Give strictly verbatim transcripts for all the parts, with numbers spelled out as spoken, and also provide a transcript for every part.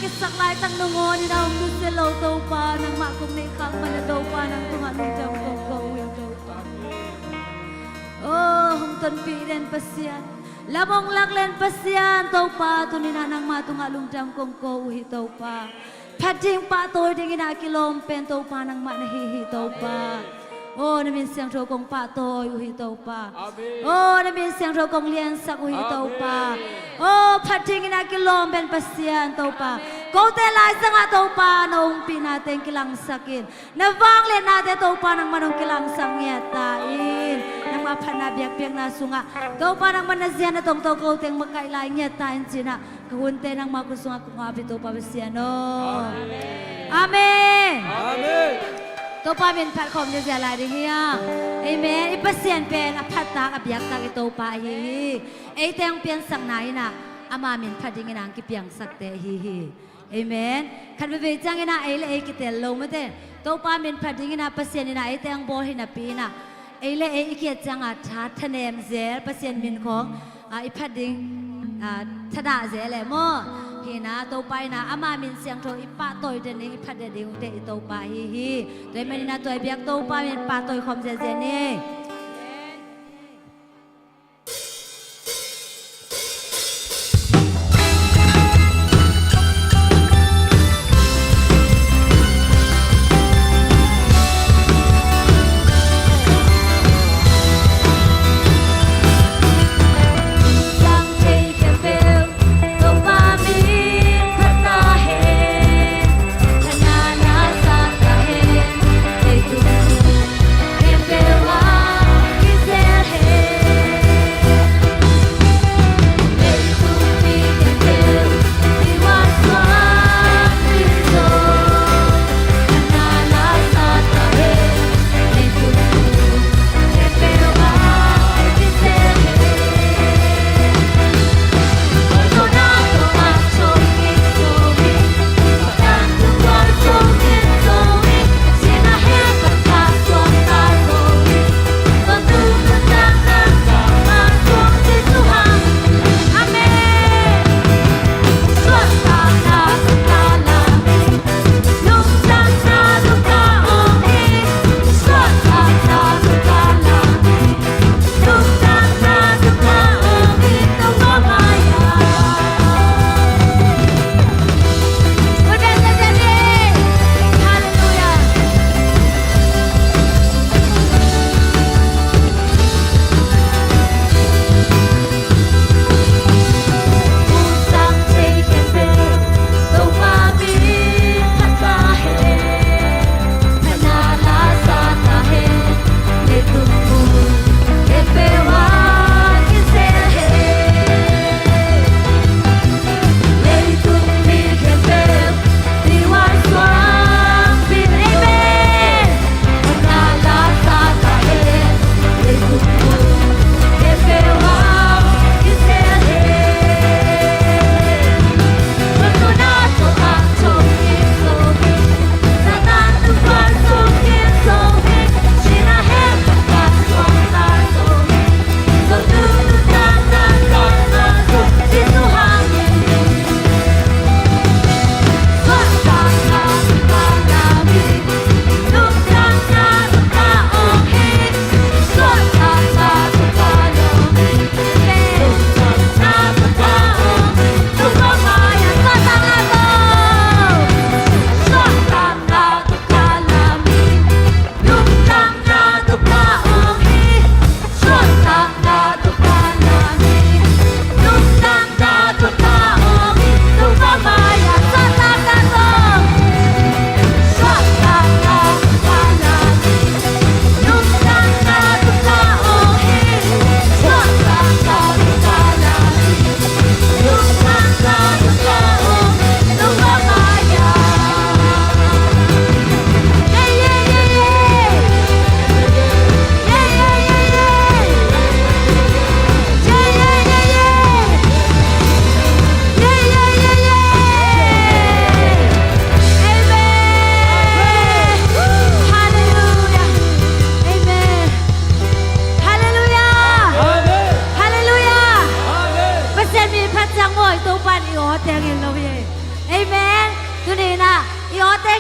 Kisak laitak nangawn in a om nusia lo Topa, nangmah kong neih khak manin Topa nang tungah lungdam kong ko uh hi Topa. Oh, hong tonpih den Pasian, lam hong lak len Pasian Topa, tuni-in ah nangmah tungah lungdam kong ko uh hi Topa. Phat ding pahtawi dingin ah kilawm pen Topa nangmah na hi hi Topa. Oh, na min siangtho kong pahtawi uh hi Topa. Amen. Oh, na min siangtho kong liansak uh hi Topa. Amen. Oh, phat dingin ah kilawm pen Pasian Topa. Amen. Kote laizangah Topa na hong pihnate hong kilangsak in, na vangliatnate Topa nangmah hong kilangsak ngiat ta in. Nangmah phatna biakpiakna sungah Topa nangmah na zia na tongto kote hong makaih lai ngiat ta in ci-in ah ka hunte nangmah khut sungah kong ap hi Topa Pasian aw. Amen. Amen. Amen. Topa min phat khawm ziazia lai ding hi hang. Amen. I Pasian pen a phattak a biaktak i Topa ahi hi. Eite hong piansakna in ah ama min phat dingin ah hong kipiangsakte ahi hi. Amen. Khat veivei ciangin ah ei le ei kitel lo mate. Topa min phat dingin ah Pasian in ah eite hong bawl hi napi-in ah ei le ei i kiat ciangah tha thanem zel, Pasian min khawng, ah, i phat ding, ah, thadah zel e maw. Hi-in ah Topa in ah ama min siangtho i pahtawi den ding, i phat den ding ute i Topa ahi hi. Tua ahih manin ah tua i biak Topa min pahtawi khawm ziazia ni.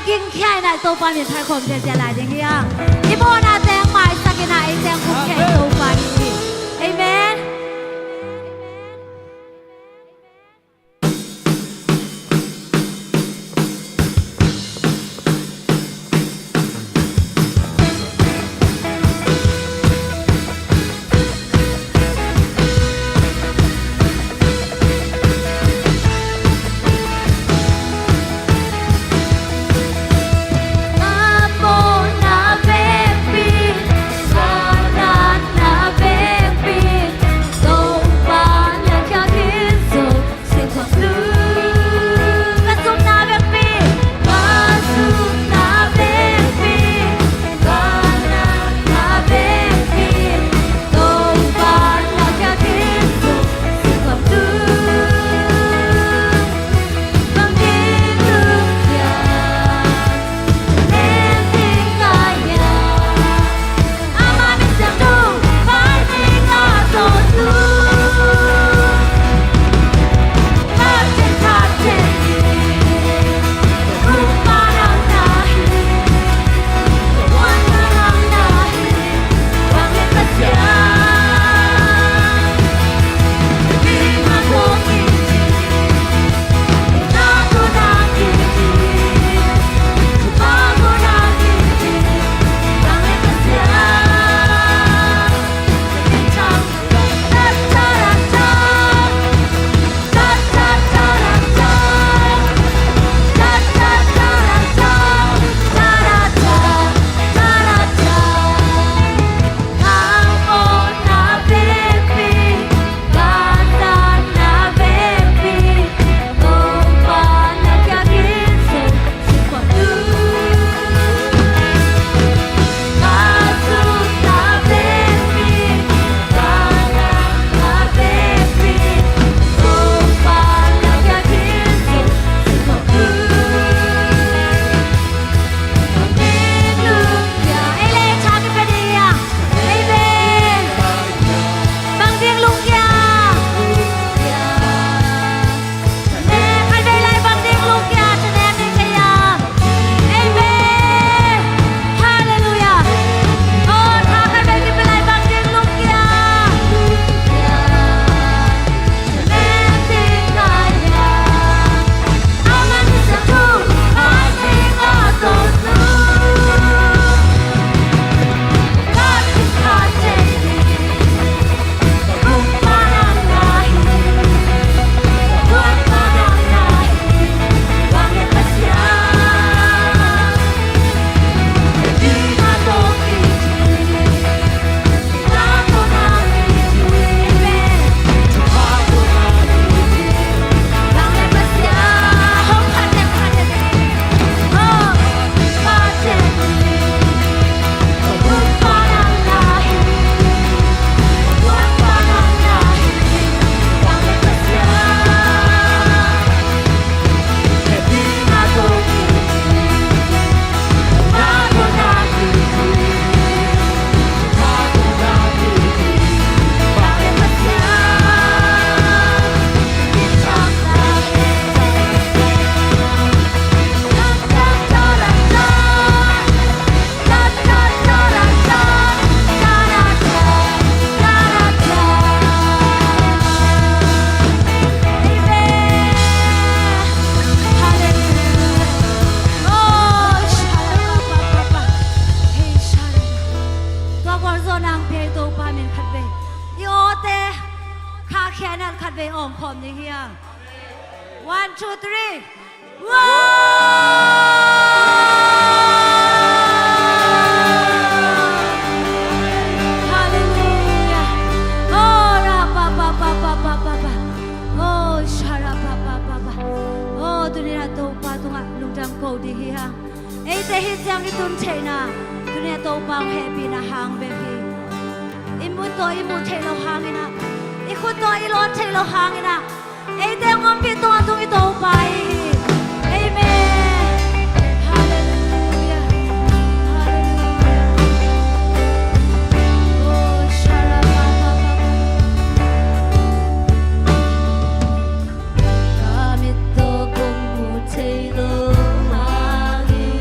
Gingkhia in ah Topa min phat khawm ziahziah lai ding hi hang. I mawhna teng maisak in ah ei teng gingkhia in Topa min hi. Amen. Tua gualzawhna hong pia Topa min khatvei i awte khahkhia in khatvei awng khawm ni hi a. One, two, three. Wow! Hallelujah. Oh, ra pa pa pa pa pa pa pa. Oh, sha ra pa pa pa pa. Oh, tuni-in ah Topa tungah lungdam ko ding hi hang. Eite hih ciang i tun theihna, tuni-in ah Topa hong hehpihna hang bek hi. I mit tawh i muh theih loh hangin ah, i khut tawh i lawn theih loh hangin ah, eite hong ompih Tawntung i Topa hi. Amen. Hallelujah. Hallelujah. Oh, sha ra pa pa pa pa. Ka mit tawh kong muh theih loh hangin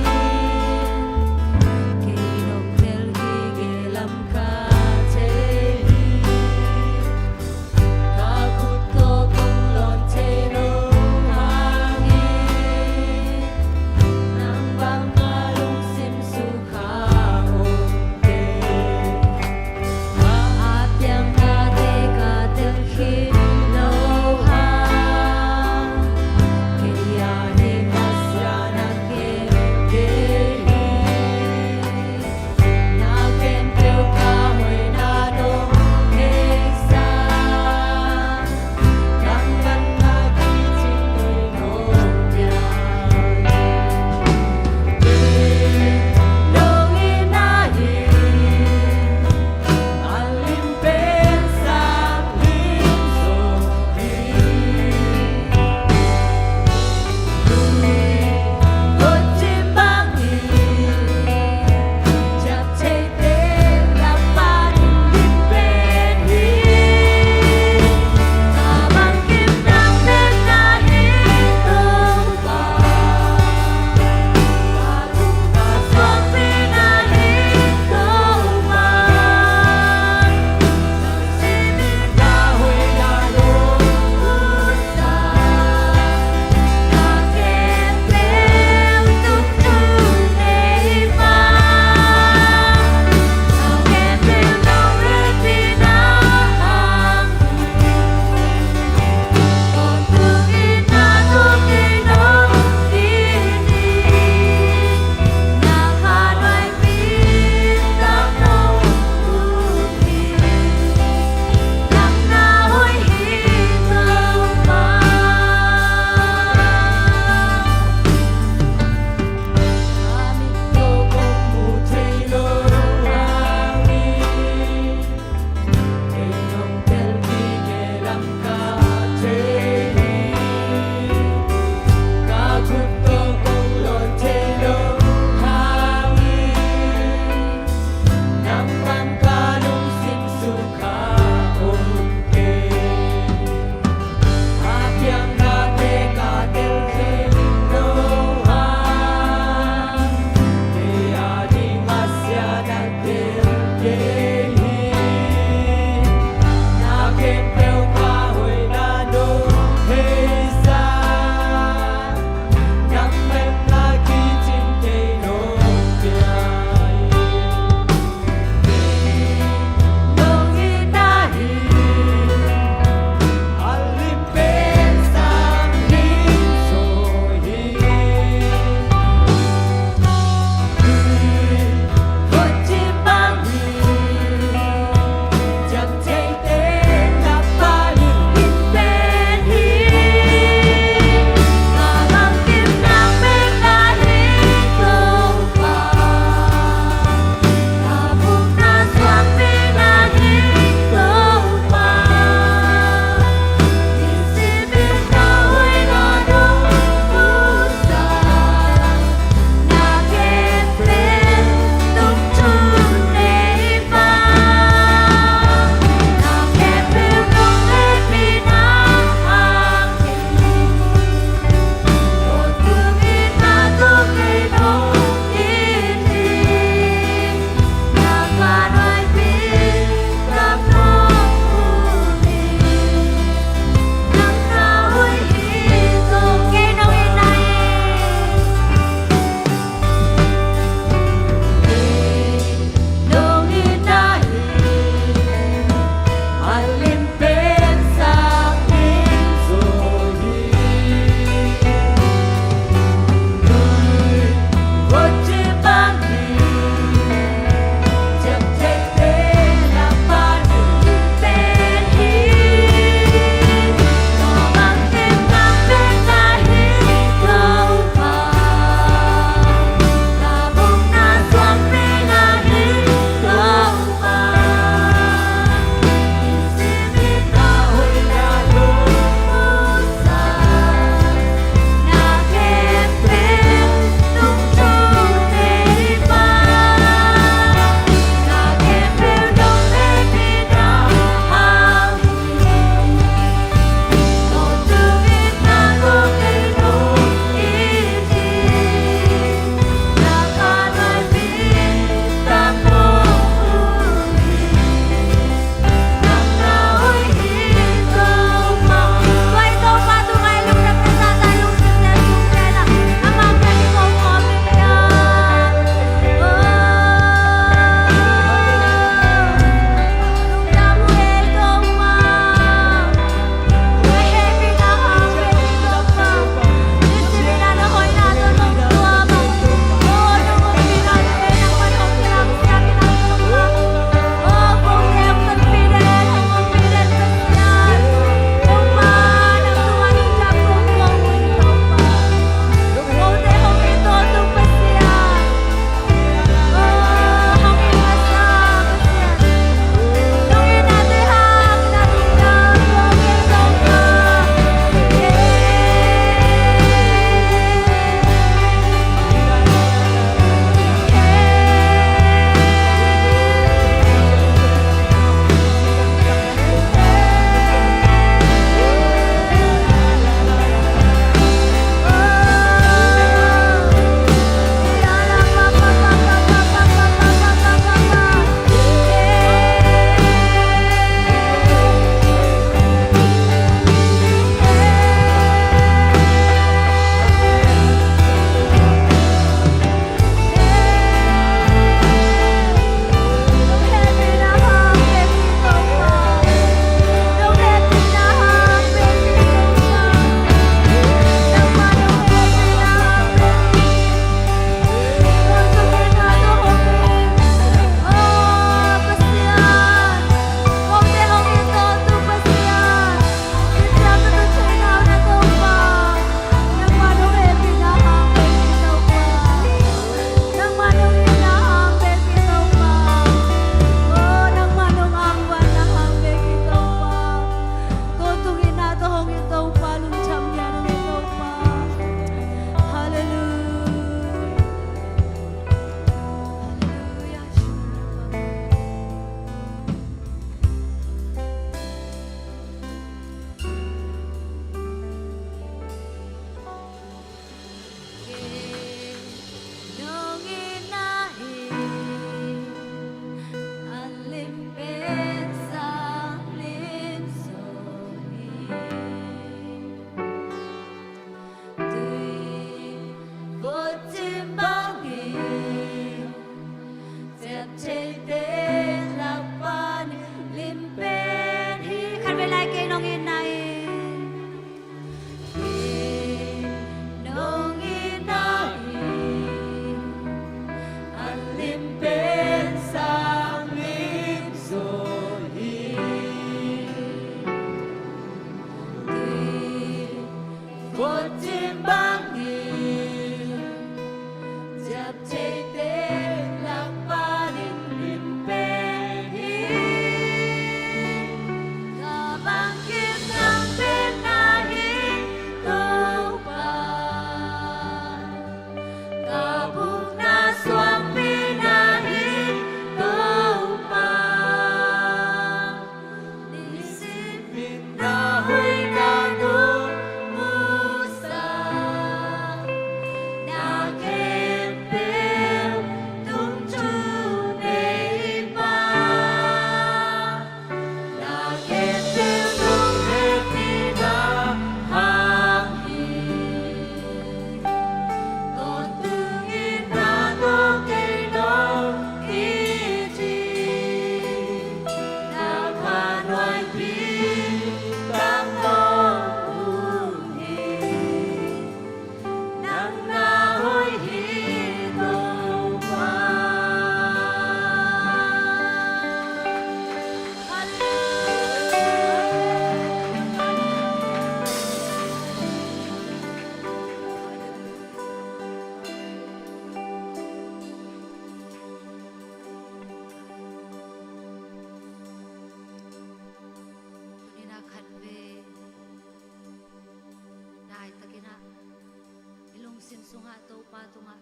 sungah Topa tungah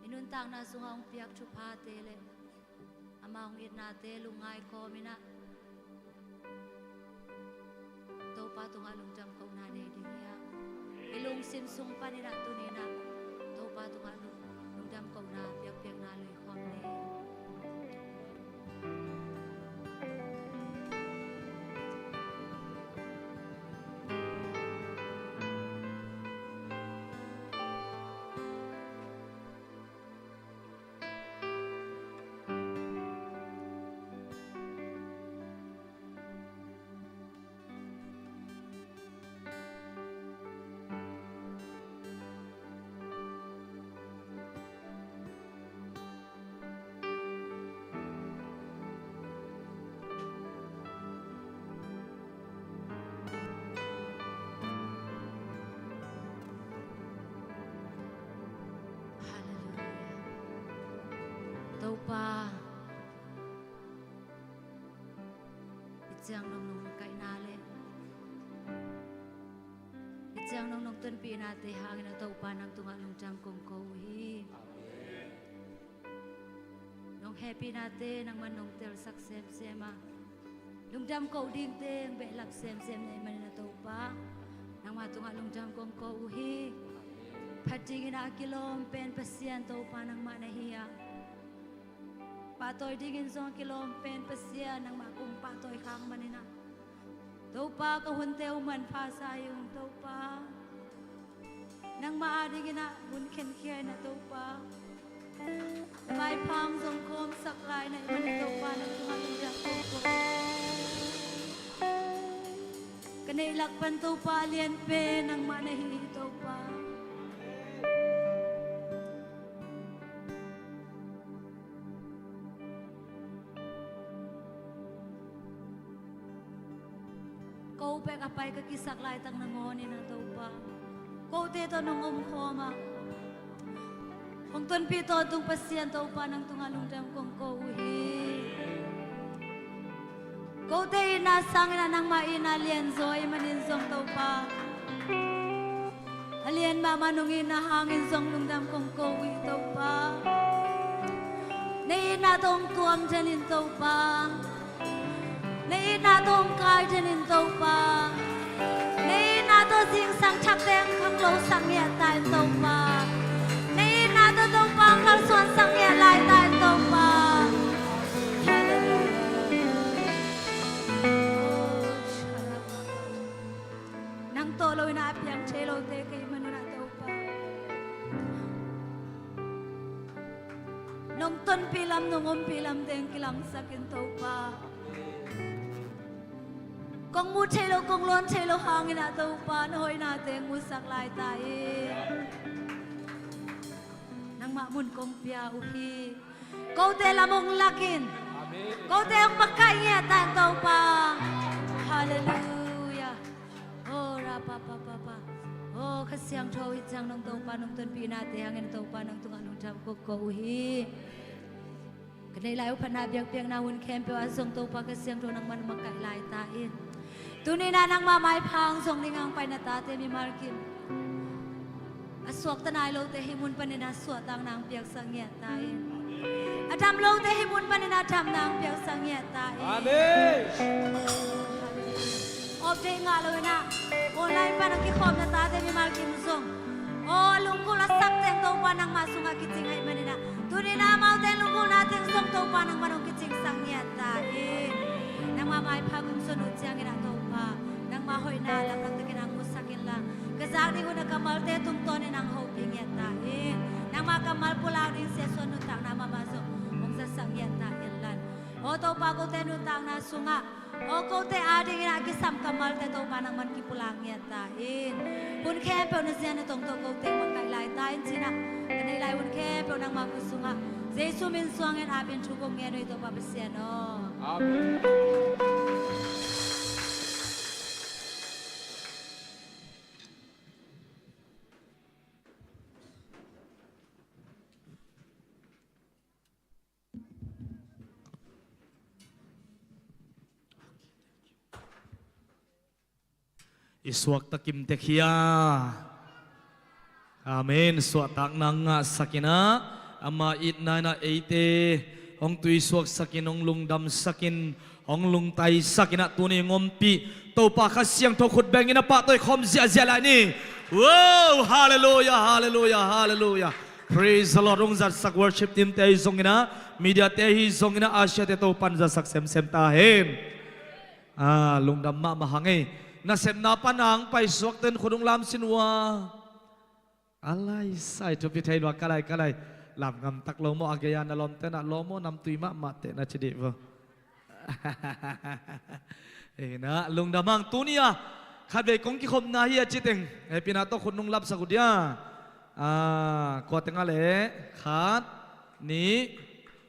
i nuntakna sungah hong piak thuphate le ama hong itnate lungngai kawm in ah Topa tungah lungdam kohna nei ding hi a, i lungsim sung panin ah tuni in ah Topa tungah lung, lungdam kohna piakpiakna lui khawm ni. Halleluia. Topa, i ciang nong nong kaihna le i ciang nong nong tonpihnate hangin a Topa nang tungah lungdam kong ko uh hi. Nong hehpihnate nangman nong telsak semsem a, lungdam koh dingte hong behlap semsem na hih manin a Topa, nangmah tungah lungdam kong ko uh hi. Phat dingin a kilawm pen Pasian Topa nangmah na hi a, pahtawi dingin zong a kilawm pen Pasian nangmah kong pahtawi khak manin a Topa, ka hunte uh manpha sa hi ung Topa. Nangmah adingin ah hun khenkhia in ah Topa, maipha hong zong kawmsak lai na hih manin Topa nang tungah lungdam kong ko. Ka neih lak pan Topa a lianpen nangmah na hi hi Topa. Ko pek a pai ka kisak laitak nangawn in ah Topa, kote tawh nong omkhawm a hong tonpih tawntung Pasian Topa nang tungah lungdam kong ko uh hi. Kote itna sangin ah nangmah itna lianzaw ahih manin zong Topa, a lian mahmah nong itna hangin zong lungdam kong ko uh hi Topa. Na itna tawh hong tuam den in Topa, na itna tawh hong kai den in Topa, na itna tawh zingsang thak teng khanglosak ngiat ta in Topa, na itna tawh Topa hong kalsuansak ngiat lai ta in Topa. Nang tawh lo in ah a piang thei lote ka hih manun ah Topa, nong tonpih lam nong ompih lam teng kilangsak in Topa, kong muh thei lo kong lawn thei lo hangin ah Topa na hoihna teng musak lai ta in. Nangmah mun kong pia uh hi. Kote lam hong lak in. Amen. Kote hong makaih ngiat ta in Topa. Halleluia. Oh, ra pa pa pa pa. Oh, Kha Siangtho, hih ciang nong Topa nong tonpihnate hangin Topa nang tungah lungdam kong ko uh hi. Ka neih lai uh phatna biakpiakna hun khempeuh ah zong Topa Kha Siangtho nangman makaih lai ta in. Tuni in ah nangmah maipha hong zong ding a hong pai na tate mimal kim, a suakta nai lote hih mun panin ah suahtakna hong piaksak ngiat ta in. A dam lote hih mun panin ah damna hong piaksak ngiat ta in. Amen. Update ngah lo in ah online pan a kikhawm na tate mimal kim zong, aw, lunggulh a sak teng Topa nangmah sungah kicing ahih manin ah, tuni in ah amaute lunggulhna teng zong Topa nangman hong kicingsak ngiat ta in. Nangmah maipha hong zon uh ciangin ah Topa, nangmah hoihna lamdang takin hong musak in la, ka zak ding hun a kammalte tungtawnin hong hopih ngiat ta in. Nangmah kammal pulak ding siasuah nuntakna mahmah zong hong zasak ngiat ta in la, aw Topa, kote nuntakna sungah, aw, kote adingin a kisam kammalte Topa nangman kipulak ngiat ta in. Hun khempeuh na zian na tong tawh kote makaih lai ta in ci-in ah, ka neih lai hun khempeuh nangmah khut sungah Jesu min suangin apin thu kong ngen uh hi Topa Pasian aw. Amen. I suakta kim tek hi a. Amen. Suahtakna ngahsak in ah, ama itna in ah eite hong tuisuaksak in, hong lungdamsak in, hong lungtaisak in ah, tuni hong ompih Topa Kha Siangtho khut beng in ah pahtawi khawm ziahziah lai ni. Wow! Halleluiah, halleluiah, halleluiah. Praise the Lord. Hong zatsak worship team te ahi zongin ah, media te ahi zongin ah, Asia te Topa'n zatsak semsem ta hen. Ah, lungdam mahmah hang ei. Nasepna pan a hong paisuakte'n khut hong lamsin uh a. A lai sai, thupi thei lua, ka lai, ka lai. Lam ngam tak lo maw, a gei a na lawmte'n ah lo maw, namtui mahmah teh na ci dih vo. Ei na, lungdam hang. Tuni a khatvei kong kikhopna hi a ci teng, hehpihna tawh khut nong lapsak uh dia. Ah, kua teng a leh, khat, nih,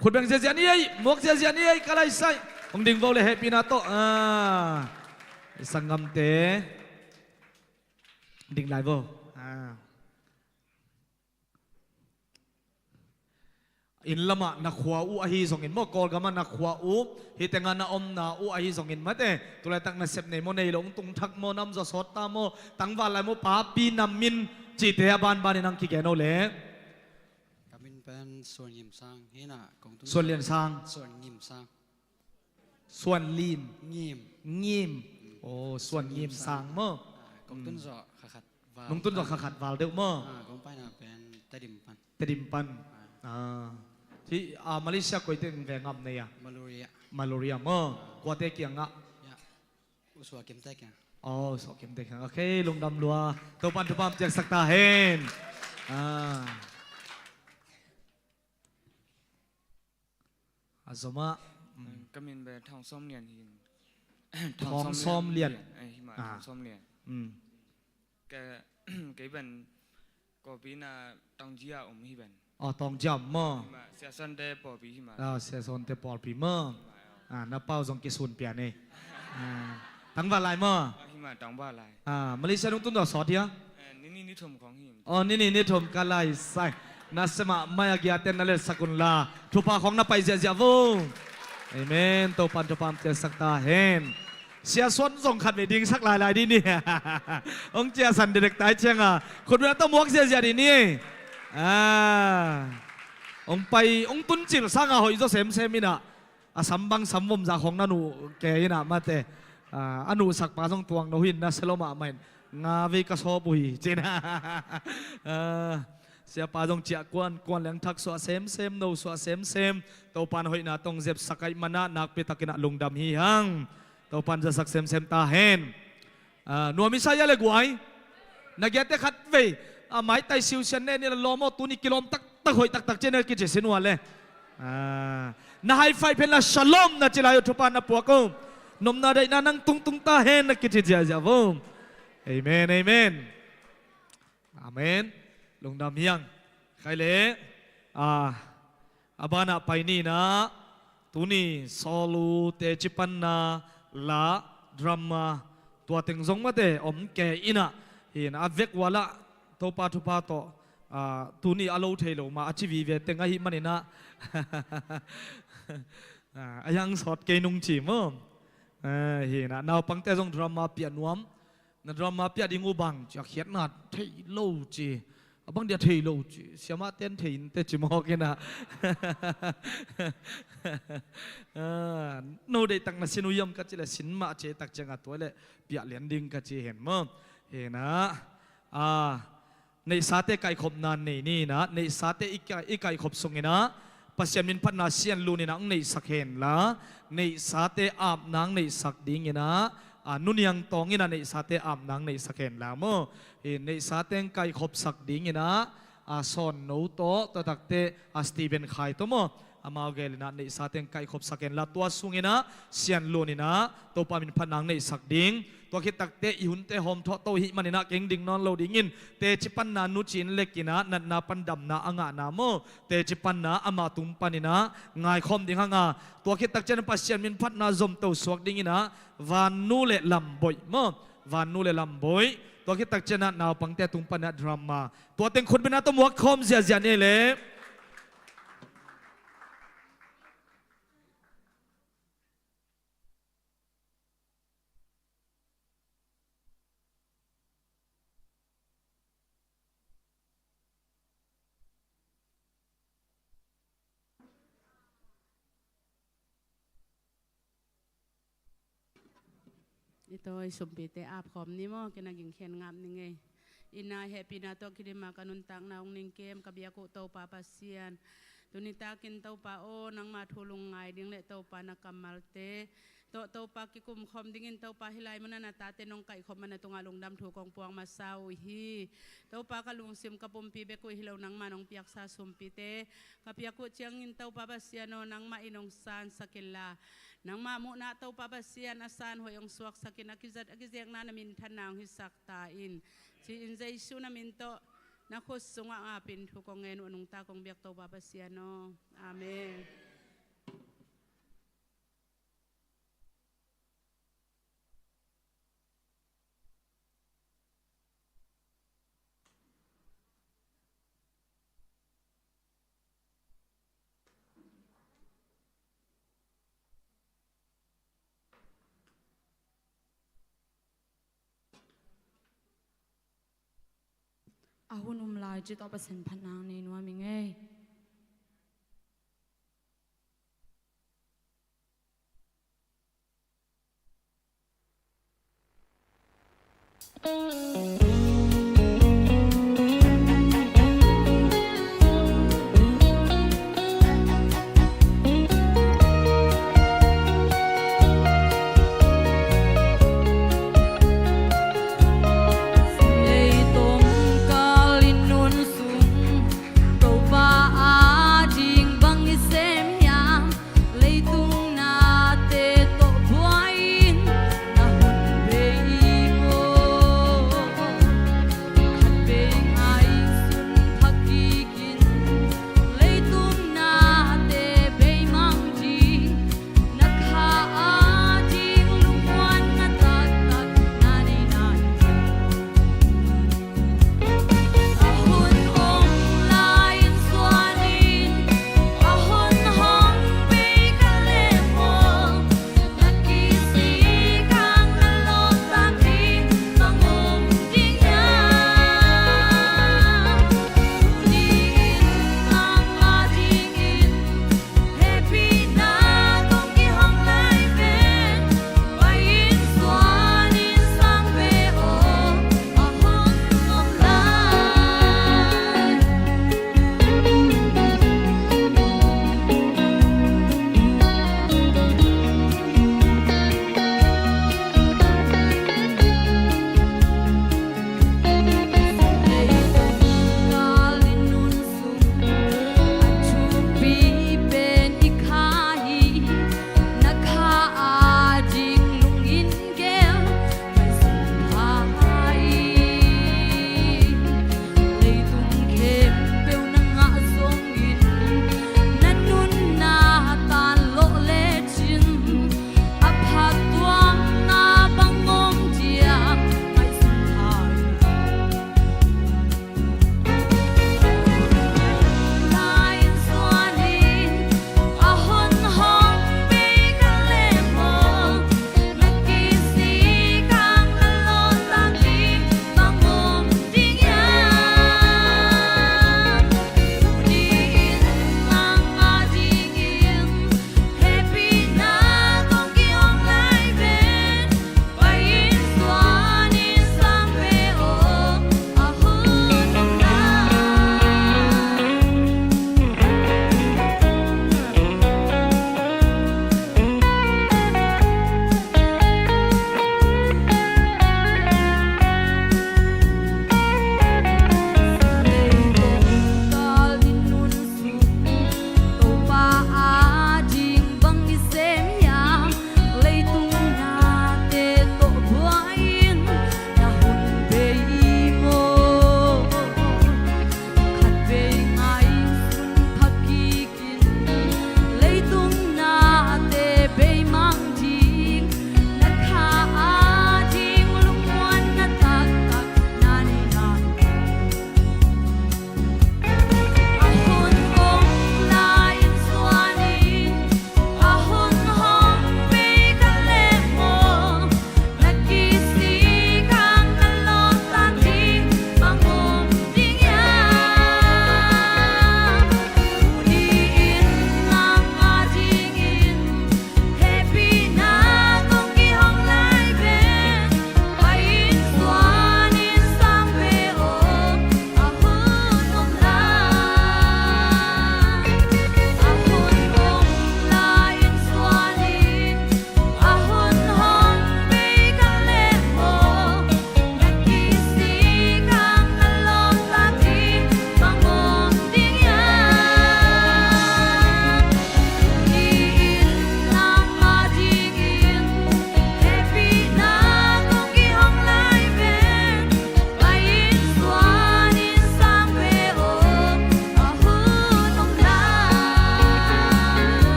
khut beng ziahziah ni ei, muak ziahziah ni ei, ka lai sai. Hong ding vo leh hehpihna tawh. Ah, sanggamte. Ding lai vo. Ah. Inn lamah na khua uh ahi zongin maw, Kawlgam ah na khua uh, hih teng ah na omna uh ahi zongin mate, tu laitak nasep nei maw, nei lo, hong tung thak maw, nam zaw sawt ta maw, tangval lai maw, papi nam min cihte a banban in hong kigen o leh. Ka min pen Suan Ngim Sang hi in ah, kong tun Suan Lian Sang. Suan Ngim Sang. Suan Lim. Ngim. Ngim. Oh, Suan Ngim Sang maw. Ah, kong tun zawh kha khat val. Nong tun zawh kha khat val deuh maw. Ah, kong paina pen Tedim pan. Tedim pan. Ah. Ah. Hih, ah, Malaysia koi teng ve ngam nei a? Maluria. Maluria maw. Ah. Kuate kiangah? Ya. U Suah Kimte kiang. Oh, Suah Kimte kiang. Okay, lungdam lua. Topa'n thupha piaksak ta hen. Ah. A zom ah. Ka min pen Thawng Sawm Lian hi. Thawng Sawm Lian. Eh, hi mah, Thawng Sawm Lian. Kei pen kawpi na Taunggyi a om hi pen. Oh, Taunggyi a om maw. Hi mah, Sia Suante pawlpi hi mah. Ah, Sia Suante pawlpi maw. Hi mah, oh. Ah, na pau zong kisun pian ei. Ah, tangval lai maw. Ah, hi mah, tangval lai. Ah, Malaysia nong tun zawh sawt hia? Eh, ni nih ni thum khawng hi. Oh, ni nih ni thum ka lai sai. Na sem ah mai a giaten na letsak un la. Thupha khawng na pai ziahziah vo. Amen. Topa'n thupha piaksak ta hen. Sia Suan zong khatvei dingsak lailai dih ni. Hong ciahsan direct tai ciang a. Khutbeng tawh muak ziahziah dih ni. Ah. Hong pai, hong tun cil sang a hoih zaw semsem in ah. A sam bang sam vom za khawng na nuh kei in ah mate. Ah, a nuhsak pa zong tuang no hi in na sia lo mahmah in. Nga vei ka sawp uh hi ci in ah. Ah, siapa zong ciah kuan, kuan leng thak suah semsem, no suah semsem. Topa'n hoihna tawh hong zepsak ahih man ah nakpi tak in ah lungdam hi hang. Topa'n zatsak semsem ta hen. Ah, nuam i sa hia le guai. Na giate khatvei a maitai siusian ne ni la lawm aw, tuni kilawm taktak, hoih taktak ci ne, kici sin uh a le. Ah, na high five hen la shalom na ci lai uh, thupha na puak uh. Nopna daihna nang tungtung ta hen na kici ziahziah vo. Amen, amen. Amen. Lungdam hi hang. Khai le. Ah, a banah pai ni in ah, tuni solo teci panna, la, drama, tua teng zong mate om kei in ah, hi in ah, a vek uh a lah Topa thupha tawh, ah, tuni a lo thei lo mah a ci vive teng ahih man in ah, ah, a hiang sawt kei nung ci maw. Ah, hi in ah, naupangte zong drama piah nuam. Na drama piah ding uh bang ci a, khiatna thei lo ci. A bang dia thei lo ci. Siamahte in thei in teh ci mawk in ah. Ah, no deihtak na sin uh hiam ka cih leh sin mah ci tak ciang a, tua leh piah lian ding ka ci hen maw. Hi in ah. Ah, neihsate kaihkhopna nei ni in ah, neihsate i kai, i kaihkhop sung in ah, Pasian min phatna sian lun in ah hong neihsak hen la, neihsate apna hong neihsak ding in ah, ah, Nu Niang Tawng in ah neihsate apna hong neihsak hen la maw. Hi neihsate hong kaihkhopsak ding in ah, ah, Sawn No tawh, tua takte, ah, Stephen Khai tawh maw. Amau gel in ah neihsate hong kaihkhopsak hen la, tua sung in ah sian lun in ah Topa min phatna hong neihsak ding. Tua khit takte i hunte hawm thawh to i hih man in ah keng ding nawn lo ding in, teci panna Nu Cin Lek in ah natna pan damna a ngahna maw, teci panna amah tung pan in ah ngaikhawm ding hang a, tua khit tak ciang Pasian min phatna zomto suak ding in ah Van Nu le Lam Boih maw, Van Nu le Lam Boih. Tua khit tak ciang ah naupangte tung pan in ah drama. Tua teng khutbeng tawh muak khawm ziahziah ni le. I tawi sumpite apkhawm ni maw, kei na gingkhen ngap ni ngei. Ina hehpihna tawh kidima ka nuntakna hong ningkem ka biak uh Topa Pasian, tuni takin Topa aw, nangma thu lungngai ding le Topa na kammalte tawh Topa kikumkhawm dingin Topa hih lai munah na tate nong kaihkhop man a tungah lungdam thu kong puak masa uh hi. Topa ka lungsim ka pumpi bek uh hi lo, nangma nong piaksa sumpite ka piak uh ciangin Topa Pasian aw, nangmah in hong sansak inla, nangma muhna Topa Pasian a san hoih hong suaksak in, a kizat a kizekna na minthanna hong hisak ta in, ci-in Jesu na min tawh na khut sungah ngapin thu kong ngen uh a nungta kong biak Topa Pasian aw. Amen. A hun um lai ci tawh Pasian phatna nei nuam ing ei. Ei tawmkal in nun sung Topa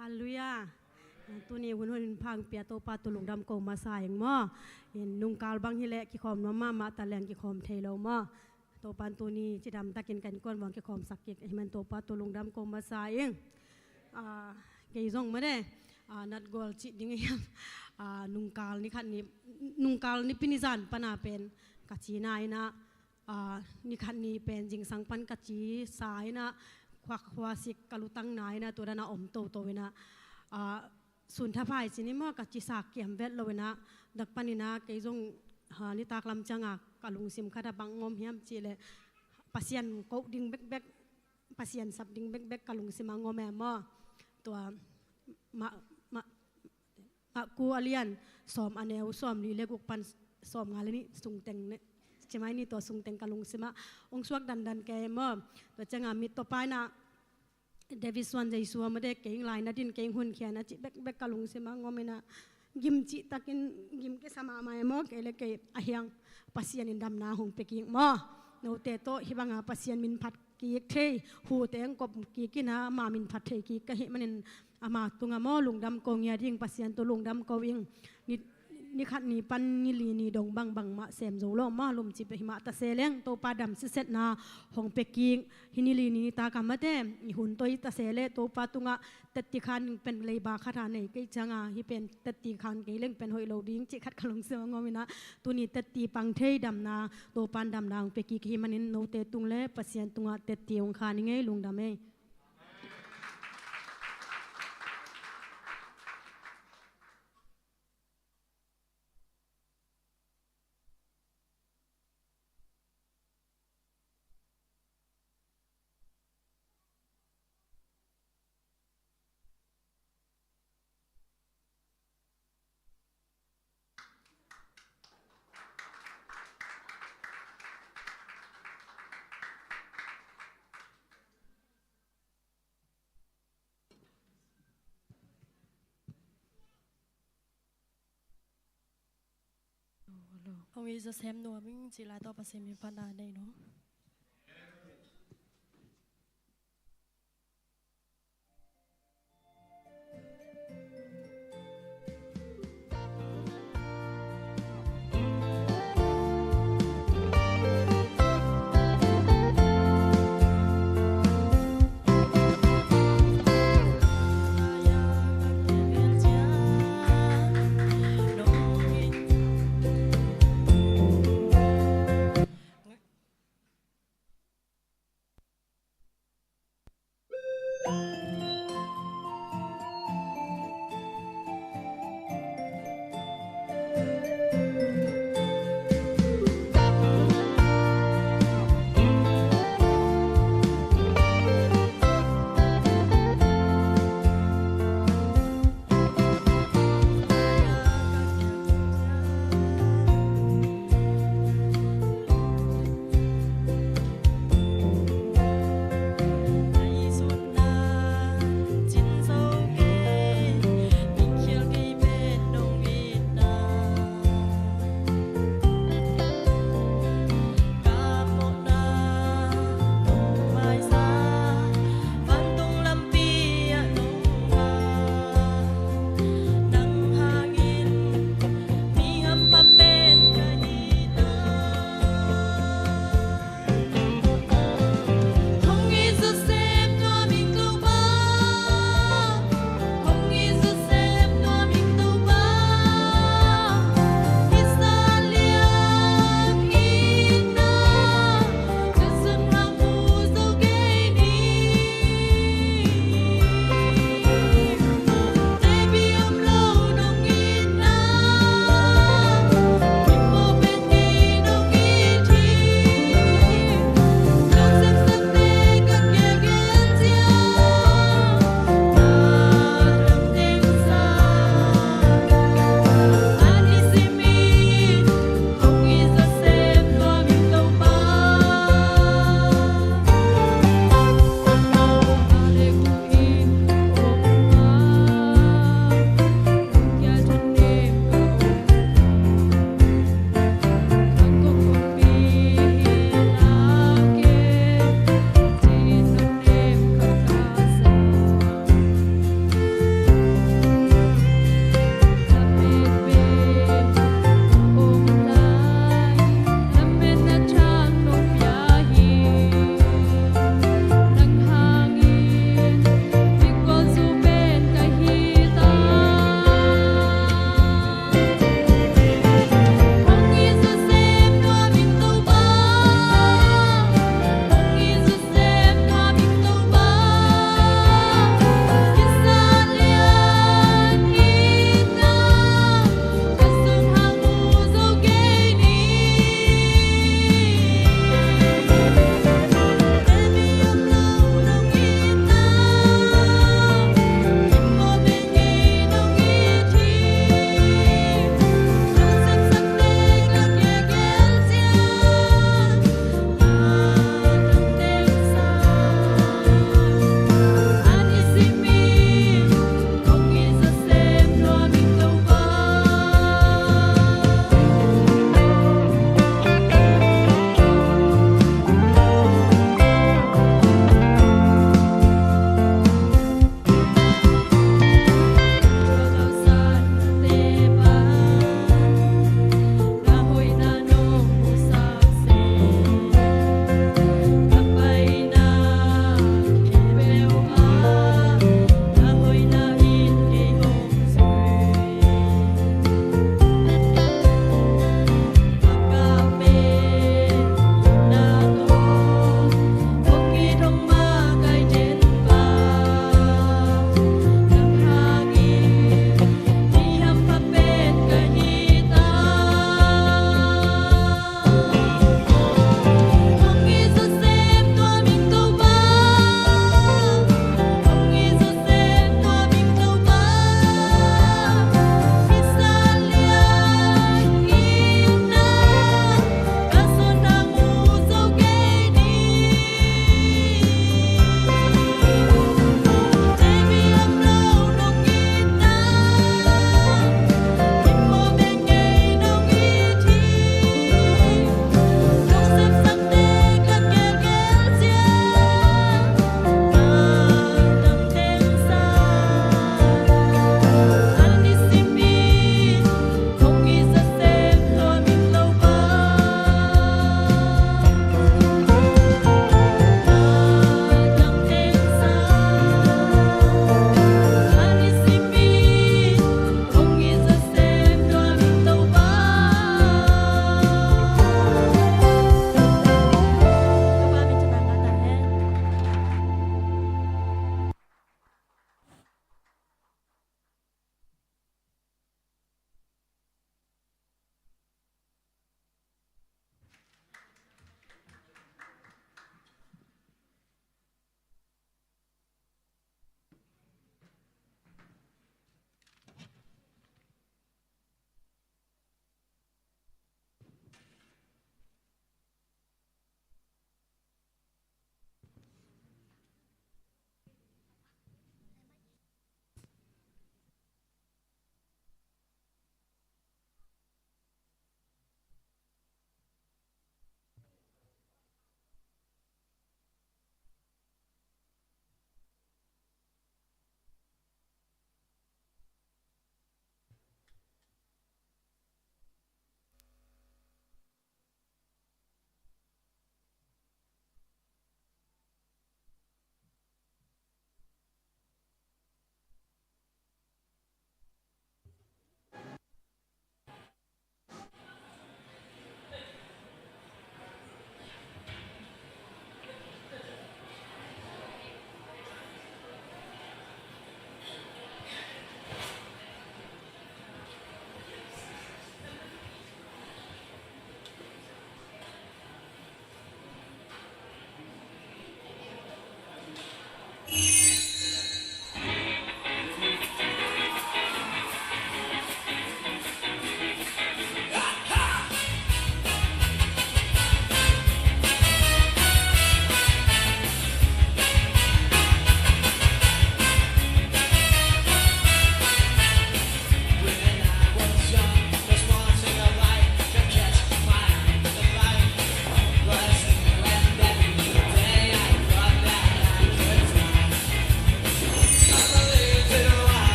Halleluiah. Tuni hun hun pha hong pia Topa tungah lungdam ko masa ing maw. In nungkal bang hi leh kikhawm nuam mahmah ta leng kikhawm thei lo maw. Topa in tuni cidam takin ka innkuan hong kikhawmsak kik ahih manin Topa tungah lungdam ko masa ing. Ah, kei zong mah de, ah, natgual cih ding hiam. Ah, nungkal ni khat ni, nungkal Nipi ni zan pan a pen ka cina in ah, ah, ni khat ni pen zingsang pan ka cisa in ah, khuak khuasik ka lutang na in ah, tua dan a om toto in ah, ah, sun thapai ci ni maw, ka cisa kiam vet lo in ah, dak pan in ah kei zong, ha, nitak lam ciang a ka lungsim khat ah bang om hiam cih leh Pasian koh ding bekbek, Pasian sap ding bekbek ka lungsim ah om e maw. Tua ma, ma, Marku a lian sawm a neu sawmli le guk pan sawmnga le nih sung teng ne, ci mai ni, tua sung teng ka lungsim ah hong suak dandan kei maw. Tua ciang a mit tawh pai in ah David suan Jesu a mah de, kei ing lai na din, kei ing hun khia na cih bekbek ka lungsim ah om in ah, gim cih takin gim kisa mahmah e maw, kei le kei a hiang Pasian in damna hong pia kik maw. Note tawh hih bang a Pasian min phat kik thei, hute hong kop kik in ah, ama min phat thei kik ka hih manin ama tungah maw lungdam ko ngiat ing, Pasian tungah lungdam ko ing. Ni, ni khat ni pan ni li ni dong bang bangmah sem zo lo maw, lum cih peuh hi mah ta se leng Topa dam sisetna hong pia kik. Hih ni li ni nitak a mah de, i hun tawh hi ta se leh Topa tungah tetti khan ing pen, leiba khat a nei kei ciang a, hih pen tetti khan kei leng pen hoih lo ding cih khat ka lungsim ah om in ah, tuni tetti pang thei damna, Topa in damna hong pia kik ahih manin note tung le Pasian tungah tetti hong khan ing ei, lungdam ei. Hong i zasem nuam ing cih lai tawh Pasian min phatna nei nuam.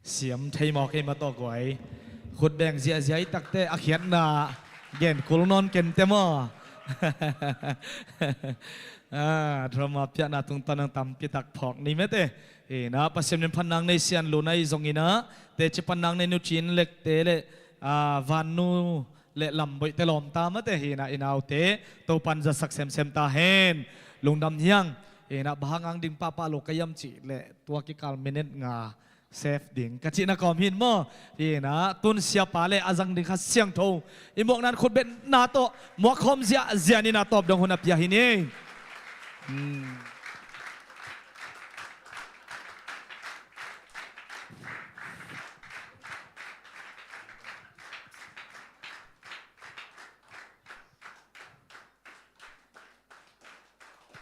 Siam thei maw kei ma tawh guai. Khut beng ziahziah i takte a khiatna gen kul nawn kente maw? Ah, drama piahna tungtawn ang tampi tak phawk ni mete. Hi na, Pasian min phatna nei Sian Lun ahi zongin ah, teci phatna nei Nu Cin Lekte le, ah, Vannu le Lamboihte lawmta mate. Hi na, i naute Topan zasak semsem ta hen. Lungdam hiang. Hi na, bang hang ding pahpah lo ka hiam cih leh tua kikal minute nga save ding ka cihna kawm hi in maw. Hi na, tun siapa le a zang ding Kha Siangtho i muakna in khut betna tawh muak khawm ziahziah ni na, tawp dong hun a pia hi ni. Hmm.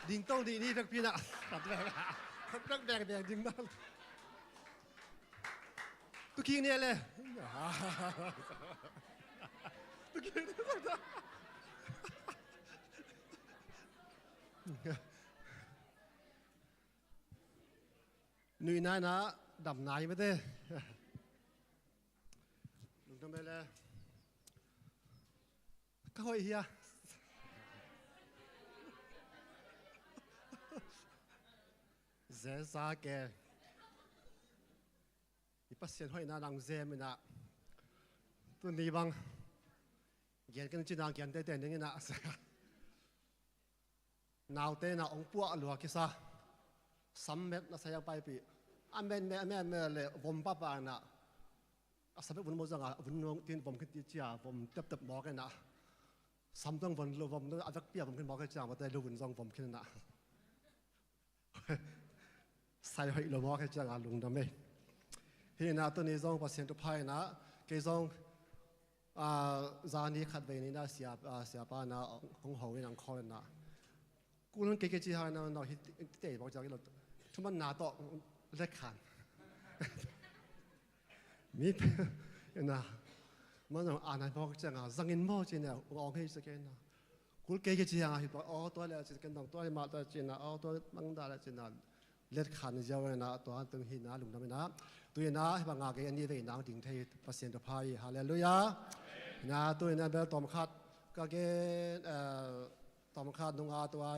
Ding tong ding ni vekpi na. Khat vek, khat vek beng beng ding na. Tu king ni le. Tu king ni. Nuihna in ah damna hi mate. Lungdam mele. Ka hoih hia? Zeza ke. I Pasian hoihna nang zem in ah. Tuni bang gen ken cina gen teitei ning in ah. Naute na ong puah lua kisa. Sam met na sa yang paipih. A met met met met le vom papa na. A sam met vun mo zanga vun nong tin vom khin ti cia vom tep tep mawk na. Sam tong von lo vom na a vek pia vom khin mawk cia mate lo vun zong vom khin na. Sai hoih lo mawk cia lungdam e. Hi na, tuni zong Pasian thupha in ah kei zong, ah, zani khat vei ni na sia, ah, siapa na hong ho in ang khol na. Kul kei kei ci ha na, na hi tei bawk ciang lo. Thuman na tawh let khan. Mi pe na. Man zong a nai bawk ciang a zangin maw ci na, ong hei sa kei na. Kul kei kei ci hang a hi tua, aw, tua le ci ken dong, tua hi mah tua ci na, aw, tua mang da le ci na, let khan ziau na, tua tung hi na, lungdam hi na. Tu hi na, hi bang a kei a ni vei nang ding thei, Pasian thupha hi, halleluiah. Hi na, tu hi na bel tawm khat, ka gen, eh, tawm khat nung a tua,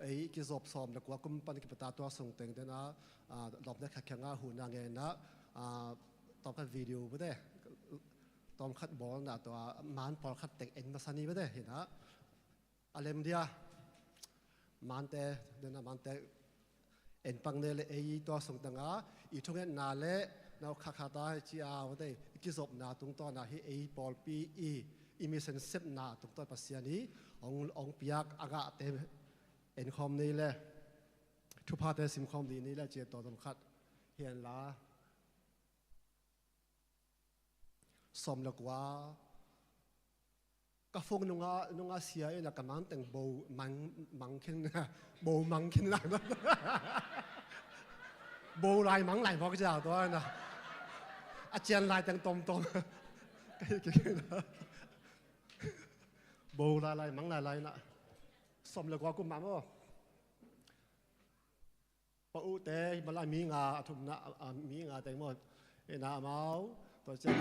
ei kizop sawm le kua kum pan kipata tua sung teng te na, ah, lawm le khat khiang a hu na nge na, ah, tawm khat video bu te, tawm khat bawl na tua, man pawl khat teng en masa ni bu te, hi na. A lem dia, mante, dena mante, en pang ne le ei tua sung tanga, i thungetna le, nau kha kha ta, ci a, wate, i kizopna tungtawn a, hi ei pawlpi i, i mission sepna tungtawn Pasian i, ong, ong piak a ngahte, en khawm nei le, thuphate sim khawm dih nei le, ci a tua tawm khat, hi en la. Sawm le kua. Ka phone nunga, nunga sia ina ka mang teng bo mang, mang khin, bo mang khin lai. Bo lai mang lai mawk cia tua na. A cian lai teng tom tom. Bo lai lai mang lai lai na. Sawm le kua kum ma maw. Pa u te, hi mala mi nga, a thumna, a, mi nga te maw. Ina amau, tua ciang.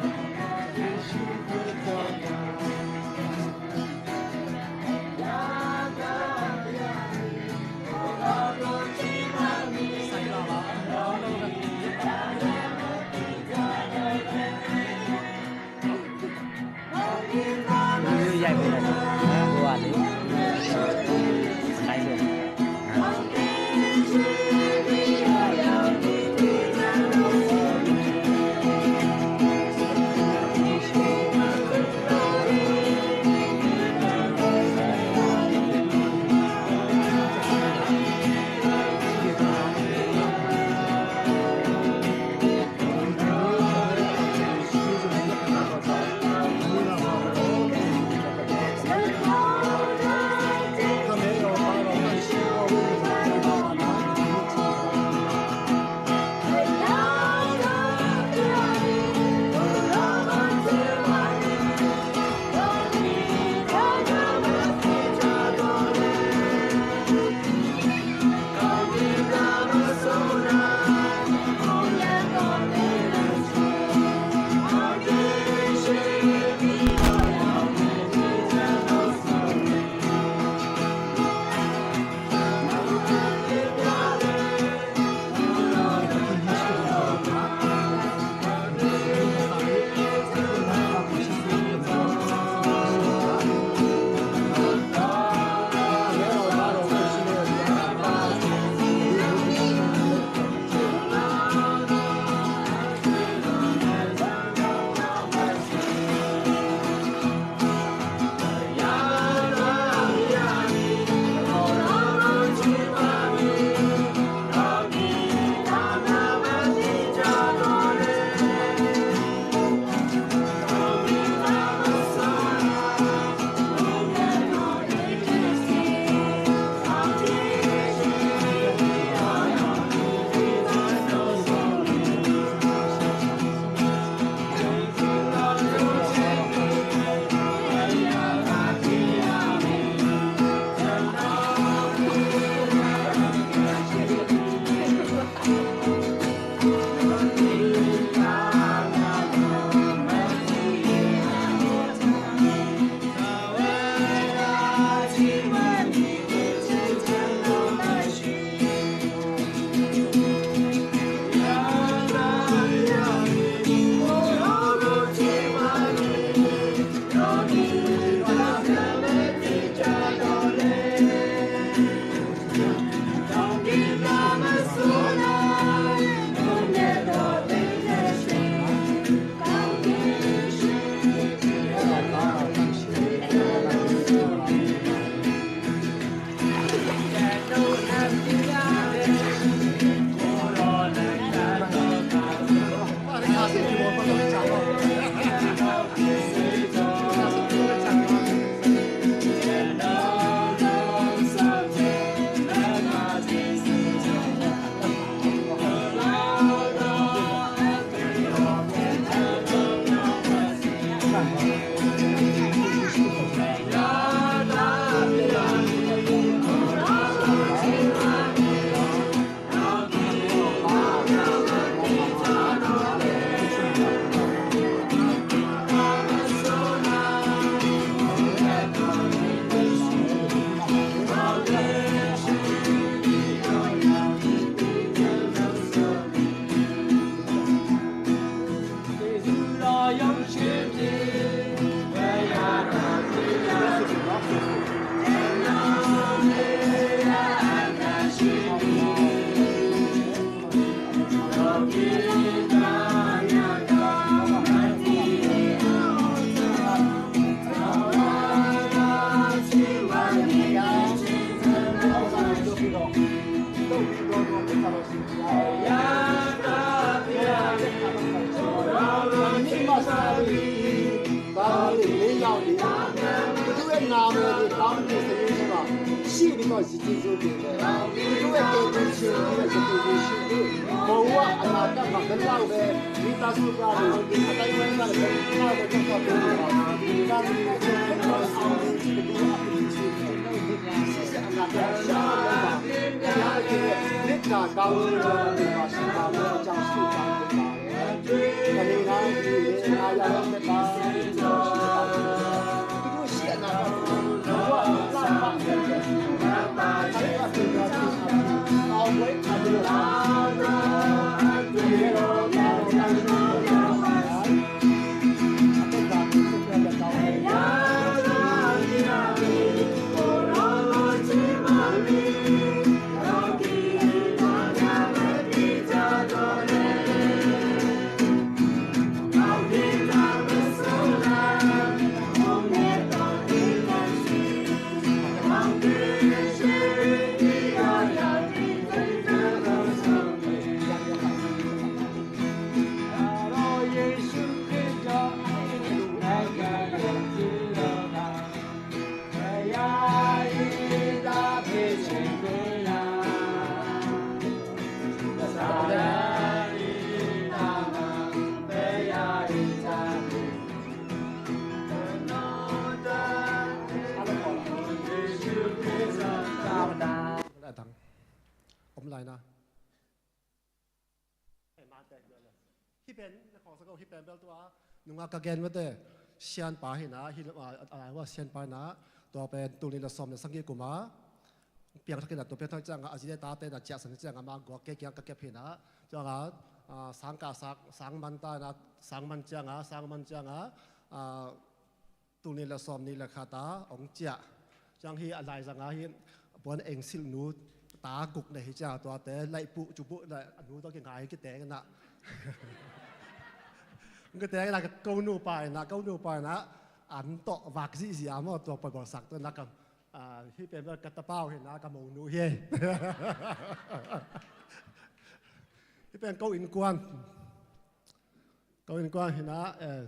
Om lai na. Hih pen, na khawng sa ko, hih pen bel tua nungak ka gen mate. Sianpa hi na, hih, a, a, a, sianpa hi na. Tua pen tul nih le sawm le sagih kum a piangthak hi na, tua piangthak ciangah a zi le tate na ciahsan hi ciangah mah guak kei kiang ka kep hi na. Ciangah, a, sang ka sak, sang man ta na, sang man ciangah, sang man ciangah, a, tul nih le sawm nih le khat a hong ciah. Ciang hi a laizang a hi puan engsilh nu ta guk nei hi ciang a tuate laih puh cu puh na a nu tawh kingai kiteng na. Kiteng na ko nu pa na, ko nu pa na an tawh vak zihzia maw tua paibawlsak tu na kam. Ah, hih pen ka tapau hi na ka mo nu hi. Hih pen ko innkuan. Ko innkuan hi na, eh,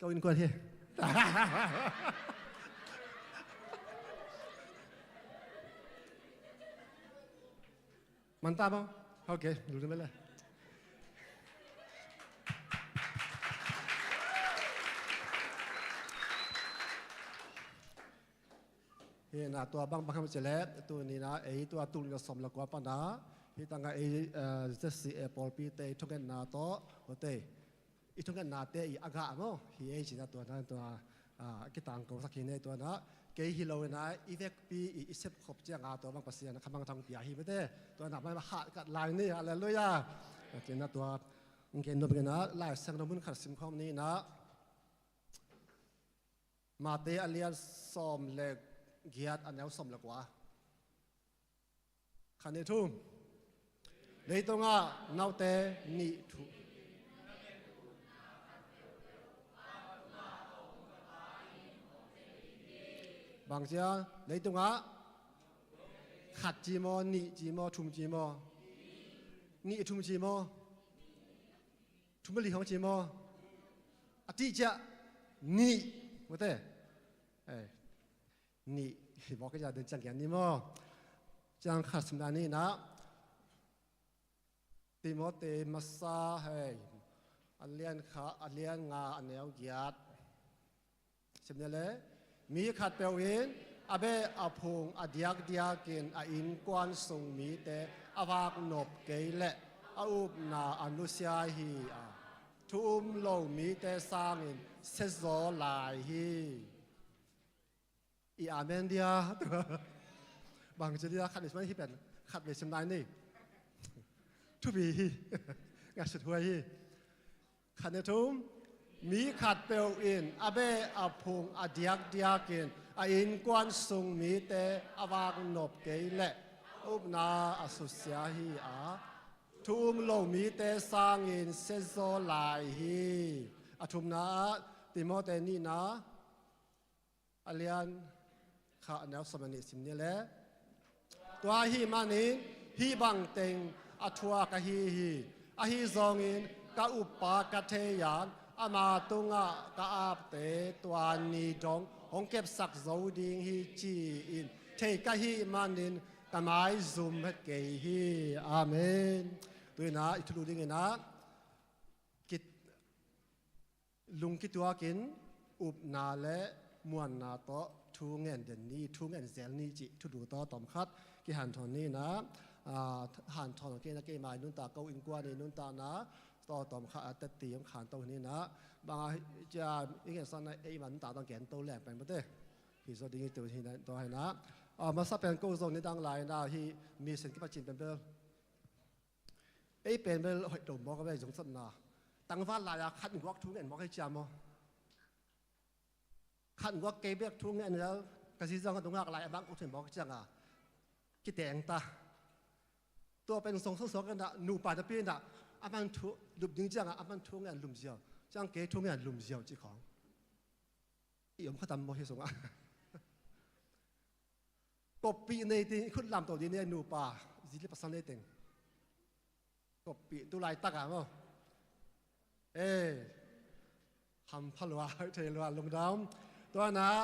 Ko innkuan hi. Man ta maw? Ok, lungdam mah le. Hi na tua bang bang ham ci leh, tu ni na ei tua tul nih le sawm le kua pan a, hi tangah ei, eh, Z C A pawlpi te i thungetna tawh, hote, i thungetnate i a gah maw, hi ei ci na tua na tua, ah, a kitangko sak hi nei tua na, kei hi lo na, i vekpi i, i sepkhop ciang a tua bang Pasian a khamang thang pia hi mate, tua na mai ma hat kat lai ni, halleluiah. Ci na tua, gen nop gen na, Lai Siangtho mun khat sim khawm ni na, Mate a lian sawm le giat a neu sawm le kua. Khat nih thum. Leitungah naute nih thu. Bang cia leitungah khat ci maw, nih ci maw, thum ci maw? Nih thum ci maw? Thum le li hong ci maw? A tih ciah nih. Mate. Eh, nih. Hi bawk i ja den ciang kian ni maw? Ciang khat sim dan ni na. Timote masa hei. A lian kha, a lian nga, a neu giat. Sim ni le, mi khatpeuh in a beh a phung a diakdiakin a innkuan sung mite a vak nop kei leh a upna a nusia hi a, thu um lo mite sangin siazaw lai hi. I amen dia. Bang ci dia khat ni sim hi pen khat ni sim nai ni. Thupi hi. Ngaihsut huai hi. Khat ni thum, mi khatpeuh in a beh a phung a diakdiakin a innkuan sung mite a vak nop kei leh a upna a susia hi a, thu um lo mite sangin siazaw lai hi. A thumna ah Timote nihna a lian kha a neu sawm le nih sim ni le. Tua ahih manin hih bang teng a thuak ahi hi. Ahi zongin ka uppa ka thei a, ama tungah ka apte tua ni dong hong kepsak zo ding hi ci-in thei ka hih manin ka maizum het kei hi. Amen. Tuinah i thulu dinginah kit lung kituakin upna le muanna tawh thu ngen den ni, thu ngen zel ni cih thulu tawh tawmkhat kihanthawn ni inah, ah, hanthawn kei na keima nuntak ko innkuan i nuntakna tawh tawmkhat a tetti om khanto ni inah, banga cia i ngensakna eima nuntak tawh gento leng pen mate. Hi zo ding i tu hi na tawh hi na. Ah, masa pen ko zong nidang lai na hi mi sen kipacin pen bel. Ei pen bel hoih lo mawk a ve zong satna. Tangval lai-a khat nguak thu ngen mawk hi cia maw? Khat nguak kei bek thu ngen a ka zi zong a dungak lai a bang ut hin mawk hi cianga kiteng ta. Tua pen zong song suak inah nupa na pi inah a man thu lup ding cianga a man thu ngen lum ziau. Ciang kei thu ngen lum ziau ci khawng. I om khatam maw hi sungah. Koppih nei ting i khut lamto ding nei nupa zi le pasal nei teng. Koppih tu laitak a maw? Eh, hampha lua, thei lua, lungdam. Tuanah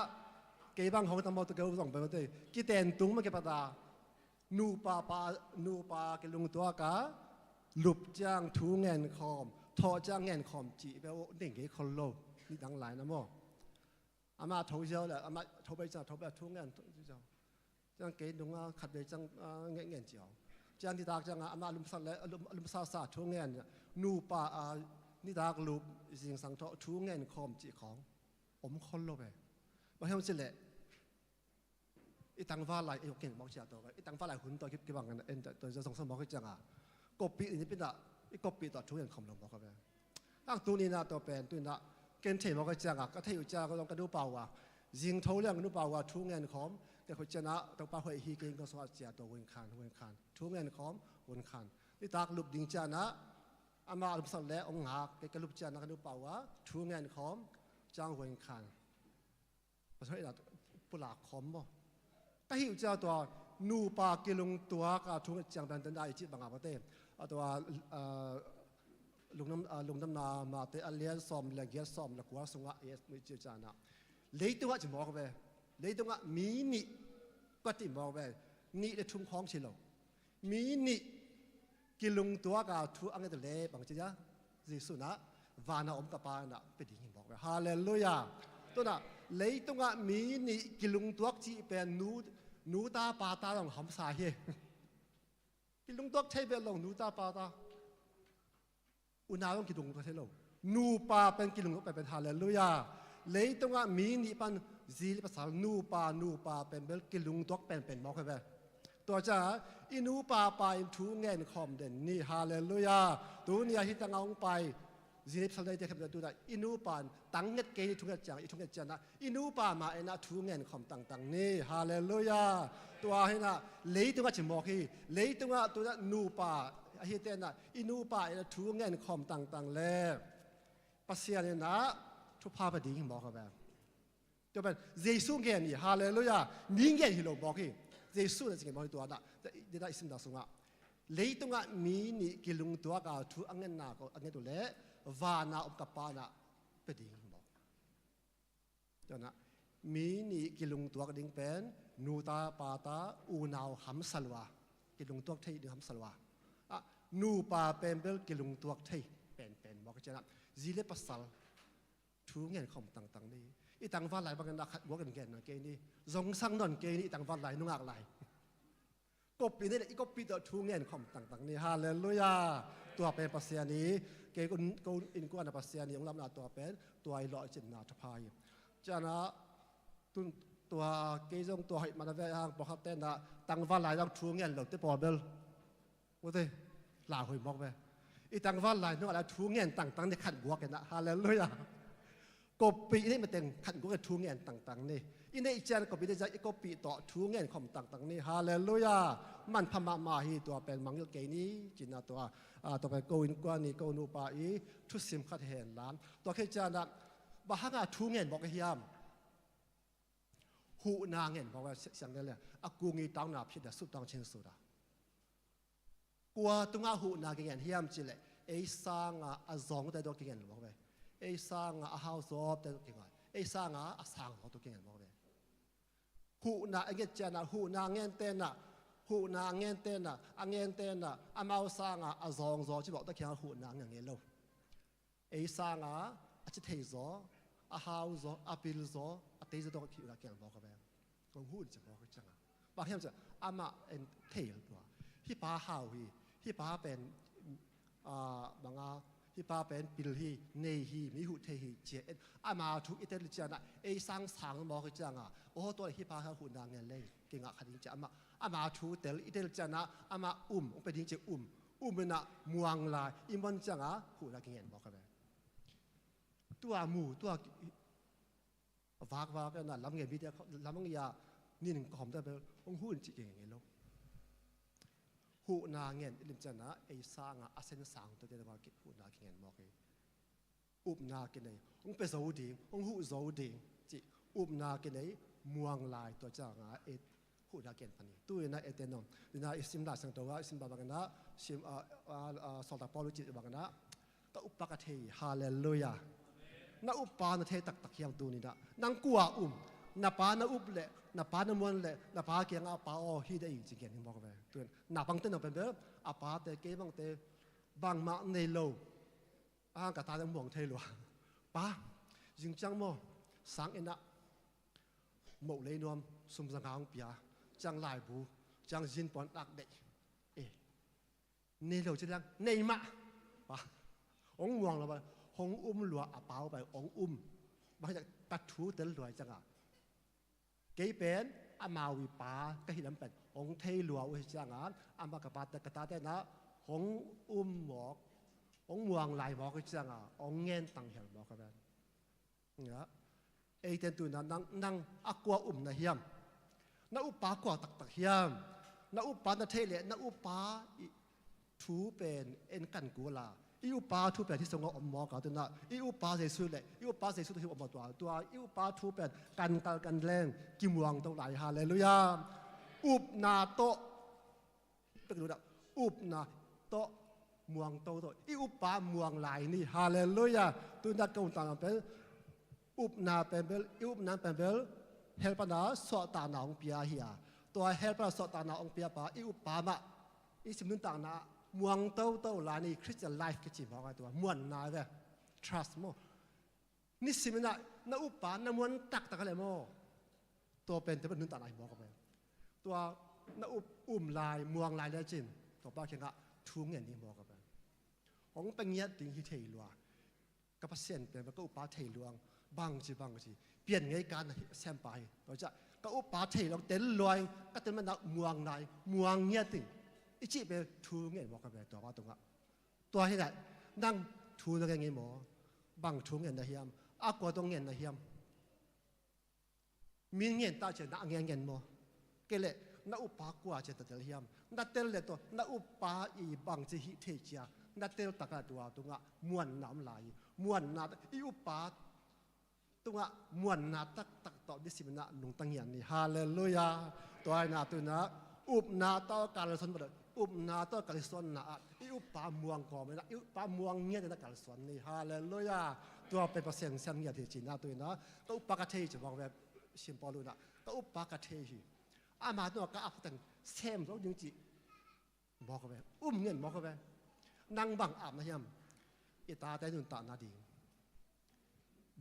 kei bang hong tam maw tu keu zong pen mate. Kiten tung ma kipata nupa pa, nupa kilungtuaka lup ciang thu ngen khawm, thawh ciang ngen khawm cih beu ning kei khol lo. Nidang lai na maw? Amah tho ziau le amah tho bei ciang tho bei thu ngen ziau. Ciang kei nunga khat bei ciang ngen ngen ziau. Ciang nitak cianga amah lumsa le lumsa sa thu ngen. Nupa a nitak lup zingsang thawh thu ngen khawm cih khawng om khol lo ve. Bang hiam cih leh i tangval lai i ken mawk cia tawh ve. I tangval lai hun tawh kibang en tawh zong sa mawk hi cianga koppih i nipinah i koppih tawh thu ngen khawm lo mawk a ve. Ang tuni na tua pen tuni na ken thei mawk a cianga ka thei uh cianga ka nupa uh a zing tho liang ka nupa uh a thu ngen khawm ka khut cianah Topa hoih hi kei ka suah cia tua hun khan hun khan thu ngen khawm hun khan. Nitak lup ding cianah amah lumsat le ong ngak kei ka lup cianah ka nupa uh a thu ngen khawm ciang hun khan. Pasal ina pulak khawm maw? Ka hih uh cia tua nupa kilungtuak a thu nget ciang dan dan a i cih bangah mate. A tua, ah, lungdam, ah, lungdamna mate a lian sawm le giat sawm le kua sungah i et i cih cianah. Leitungah ci mawk ve. Leitungah mi nih ka ti mawk ve. Nih le thum khawng ci lo. Mi nih kilungtuaka thu a nget le bang ci a Jesu nah vana om ka pa nah pe ding hi mawk ve. Halleluia. Tunah leitungah mi nih kilungtuak cih pen nu, nu ta pa ta zong hamsa hi. Kilungtuak thei beh lo nu ta pa ta. Unau zong kilungtuak thei lo. Nupa pen kilungtuak pen pen halleluia. Leitungah mi nih pan zi le pasal nupa nupa pen bel kilungtuak pen pen mawk hi ve. Tua ciang i nupa pa in thu ngen khawm den ni halleluia. Tuni a hi tangah hong pai zi le pasal nei te khem tu dah i nupa in tang nget kei ni thu nget ciang i thu nget cianah i nupa mah inah thu ngen khawm tangtang ni. Halleluia. Tua hinah leitungah ci mawk hi. Leitungah tunah nupa ahi tenah i nupa inah thu ngen khawm tangtang le Pasian inah thupha pe ding hi mawk a ve. Tua pen Jesu ngen hi. Halleluia. Mi ngen hi lo mawk hi. Jesu na ci ngen mawk hi tuanah dina i simna sungah leitungah mi nih kilungtuaka thu a ngenna ko a nget uh leh vana om ka pa nah pe ding hi mawk. Tuanah mi nih kilungtuak ding pen nuta pata unau hamsa lua kilungtuak thei ding hamsa lua. Ah, nupa pen bel kilungtuak thei penpen mawk cianah zi le pasal thu ngen khawm tangtang ni. I tangval lai bangin a khat guak in gen nawn kei ni. Zongsang nawn kei ni i tangval lai nungak lai. Koppih ni le i koppih tawh thu ngen khawm tangtang ni. Halleluia. Tua pen Pasian i kei ko innkuan a Pasian i ong lamna tua pen tua i lawh i cinna thupha hi. Cianah tun tua kei zong tua hoih man a ve hang pawlkhat tenah tangval lai zong thu ngen lote pawl bel. Ute la hoih mawk ve. I tangval lai nungah la thu ngen tangtang ni khat guak inah. Halleluia. Koppih i neih mateng khat guak in thu ngen tangtang ni. I neih cian koppih i neih cian i koppih tawh thu ngen khawm tangtang ni. Halleluia. Manpha mahmah hi tua pen mangngilh kei ni. Cina tua, ah, tua pen ko innkuan ni ko nupa i thusim khat hen lam. Tua khei cianah bang hanga thu ngen mawk a hiam? Huhna ngen mawk ve, siang le le a kung i taungna phit a sut taung chin sut a. Kua tungah huhna kingen hiam cih leh ei sanga a zawngte tungah kingen mawk ve. Ei sanga a hau zawte tungah kingen, ei sanga a sang zawte tungah kingen mawk ve. Huhna a nget ciangin ah, huhna a ngen tenah, huhna a ngen tenah, a ngen tenah amau sanga a zawng zaw cibawk tawh kiangah huhna a ngen ngei lo. Ei sanga a ci thei zaw, a hau zaw, a pil zaw, a tei zaw tawh huhna kingen mawk a ve. Hong huh in ci mawk hi ciangah, bang hiam ciah amah en thei lo tua, hih pa hau hi, hih pa pen, ah, banga, hih pa pen pil hi, nei hi, mi huh thei hi ci-a en. Ama thu i tel ciangah ei sang sang mawk hi ciangah, aw, tua hih pa huhna ngen le kingah kha ding ci-a amah, ama thu tel i tel ciangah amah um hong pia ding ci-a um, um inah muang lai i muan ciangah huhna kingen mawk a ve. Tua mu, tua vakvak inah lam ngei mite lam ngei a nin kawmte bel hong huh in cih kingen ngei lo. Huhna ngen i lim ciangah ei sanga a sen sang tawh te tungah huhna kingen mawk hi. Upna kinei, hong pia zo ding, hong huh zo ding cih upna kinei muang lai, tua ciangah ei huhna kigen pan hi. Tu inah eite nong, tu inah i sim Lai Siangtho ah, i sim bang bang inah, sim, ah, ah, ah, Sawltak Paul i cih bang inah, ka uppa ka thei hi. Halleluiah. Na uppa na thei taktak hiam tuni inah? Nang kua um? Na pa na up leh, na pa na muan leh, na pa kiangah, "Pa aw, hih deh hi," ci gen hi mawk a ve. Tu in naupangte nong pen bel a pate, kei bangte bangmah nei lo. A hang ka tate muang thei lua. Pa, zing ciang maw, sang enah moh lei nuam sum zanga hong pia, ciang laibu, ciang zin puan lak deih. Eh, nei lo ci liang, nei mah. Pa, hong muang lo, hong um lua a pa uh pai, hong um. Bang hitak ka thu tel lua hi cianga. Kei pen amau i pa ka hih lam pen hong thei lua uh hi cianga, amah ka pate, ka tate na hong um mawk, hong muang lai mawk hi cianga, hong ngen tang hial mawk a ven. Eite tu na nang, nang a kua um na hiam? Na uppa kua taktak hiam? Na uppa na theih leh na uppa i thu pen en kan kul a, i uppa thu pen hih sungah om mawk a, tu na i uppa Jesu leh i uppa Jesu tawh hih om mawk tua, tua i uppa thu pen kan kal kan leng kimuang to lai. Halleluiah. Upna tawh, pek lu dah, upna tawh muang to tawh i uppa muang lai ni. Halleluiah. Tu na ka um tang pen upna pen bel, i upna pen bel hell pana suahtakna hong pia hi a. Tua hell pana suahtakna hong pia pa, i uppa mah i sim nuntakna muang toto lai ni. Christian life kici mawk a, tua muanna ve. Trust maw. Nisim inah na uppa na muan taktak a leh maw, tua pen tua pen nuntakna hi mawk a pen. Tua na up, um lai, muang lai lecin tua pa kiangah thu ngen ni mawk a pen. Hong pia ngiat ding hi thei lua. Ka Pasian pen ka uppa thei luang, bangci bangci pian ngei ka na hi, siampa hi. Tua ciah ka uppa thei luang, tel luang, ka tel mana muang nai, muang ngiat ding i cih pen thu ngen mawk a pen tua pa tungah. Tua hi lai, nang thu na ngen ngei maw? Bang thu ngen na hiam? A kua tawh ngen na hiam? Mi ngen ta cian na a ngen ngen maw? Kei leh na uppa kua cian ta tel hiam? Na tel leh tua na uppa i bangci hih thei cia na tel takah tua tungah muanna om lai hi. Muanna, i uppa tungah muanna taktak tawh nisim inah nungta ngian ni. Halleluiah. Tua inah tu inah upna tawh kalsuan bawlh, upna tawh kalsuanna ah i uppa muang kawm inah, i uppa muang ngiat inah kalsuan ni. Halleluiah. Tua pen Pasian siam ngiat hi ci inah tu inah ka uppa ka thei ci bawk ve. Sim Paul inah ka uppa ka thei hi. Ama tungah ka ap teng sem zo ding ci mawk a ve, um ngen mawk a ve. Nang bang ap na hiam? I tate nuntakna ding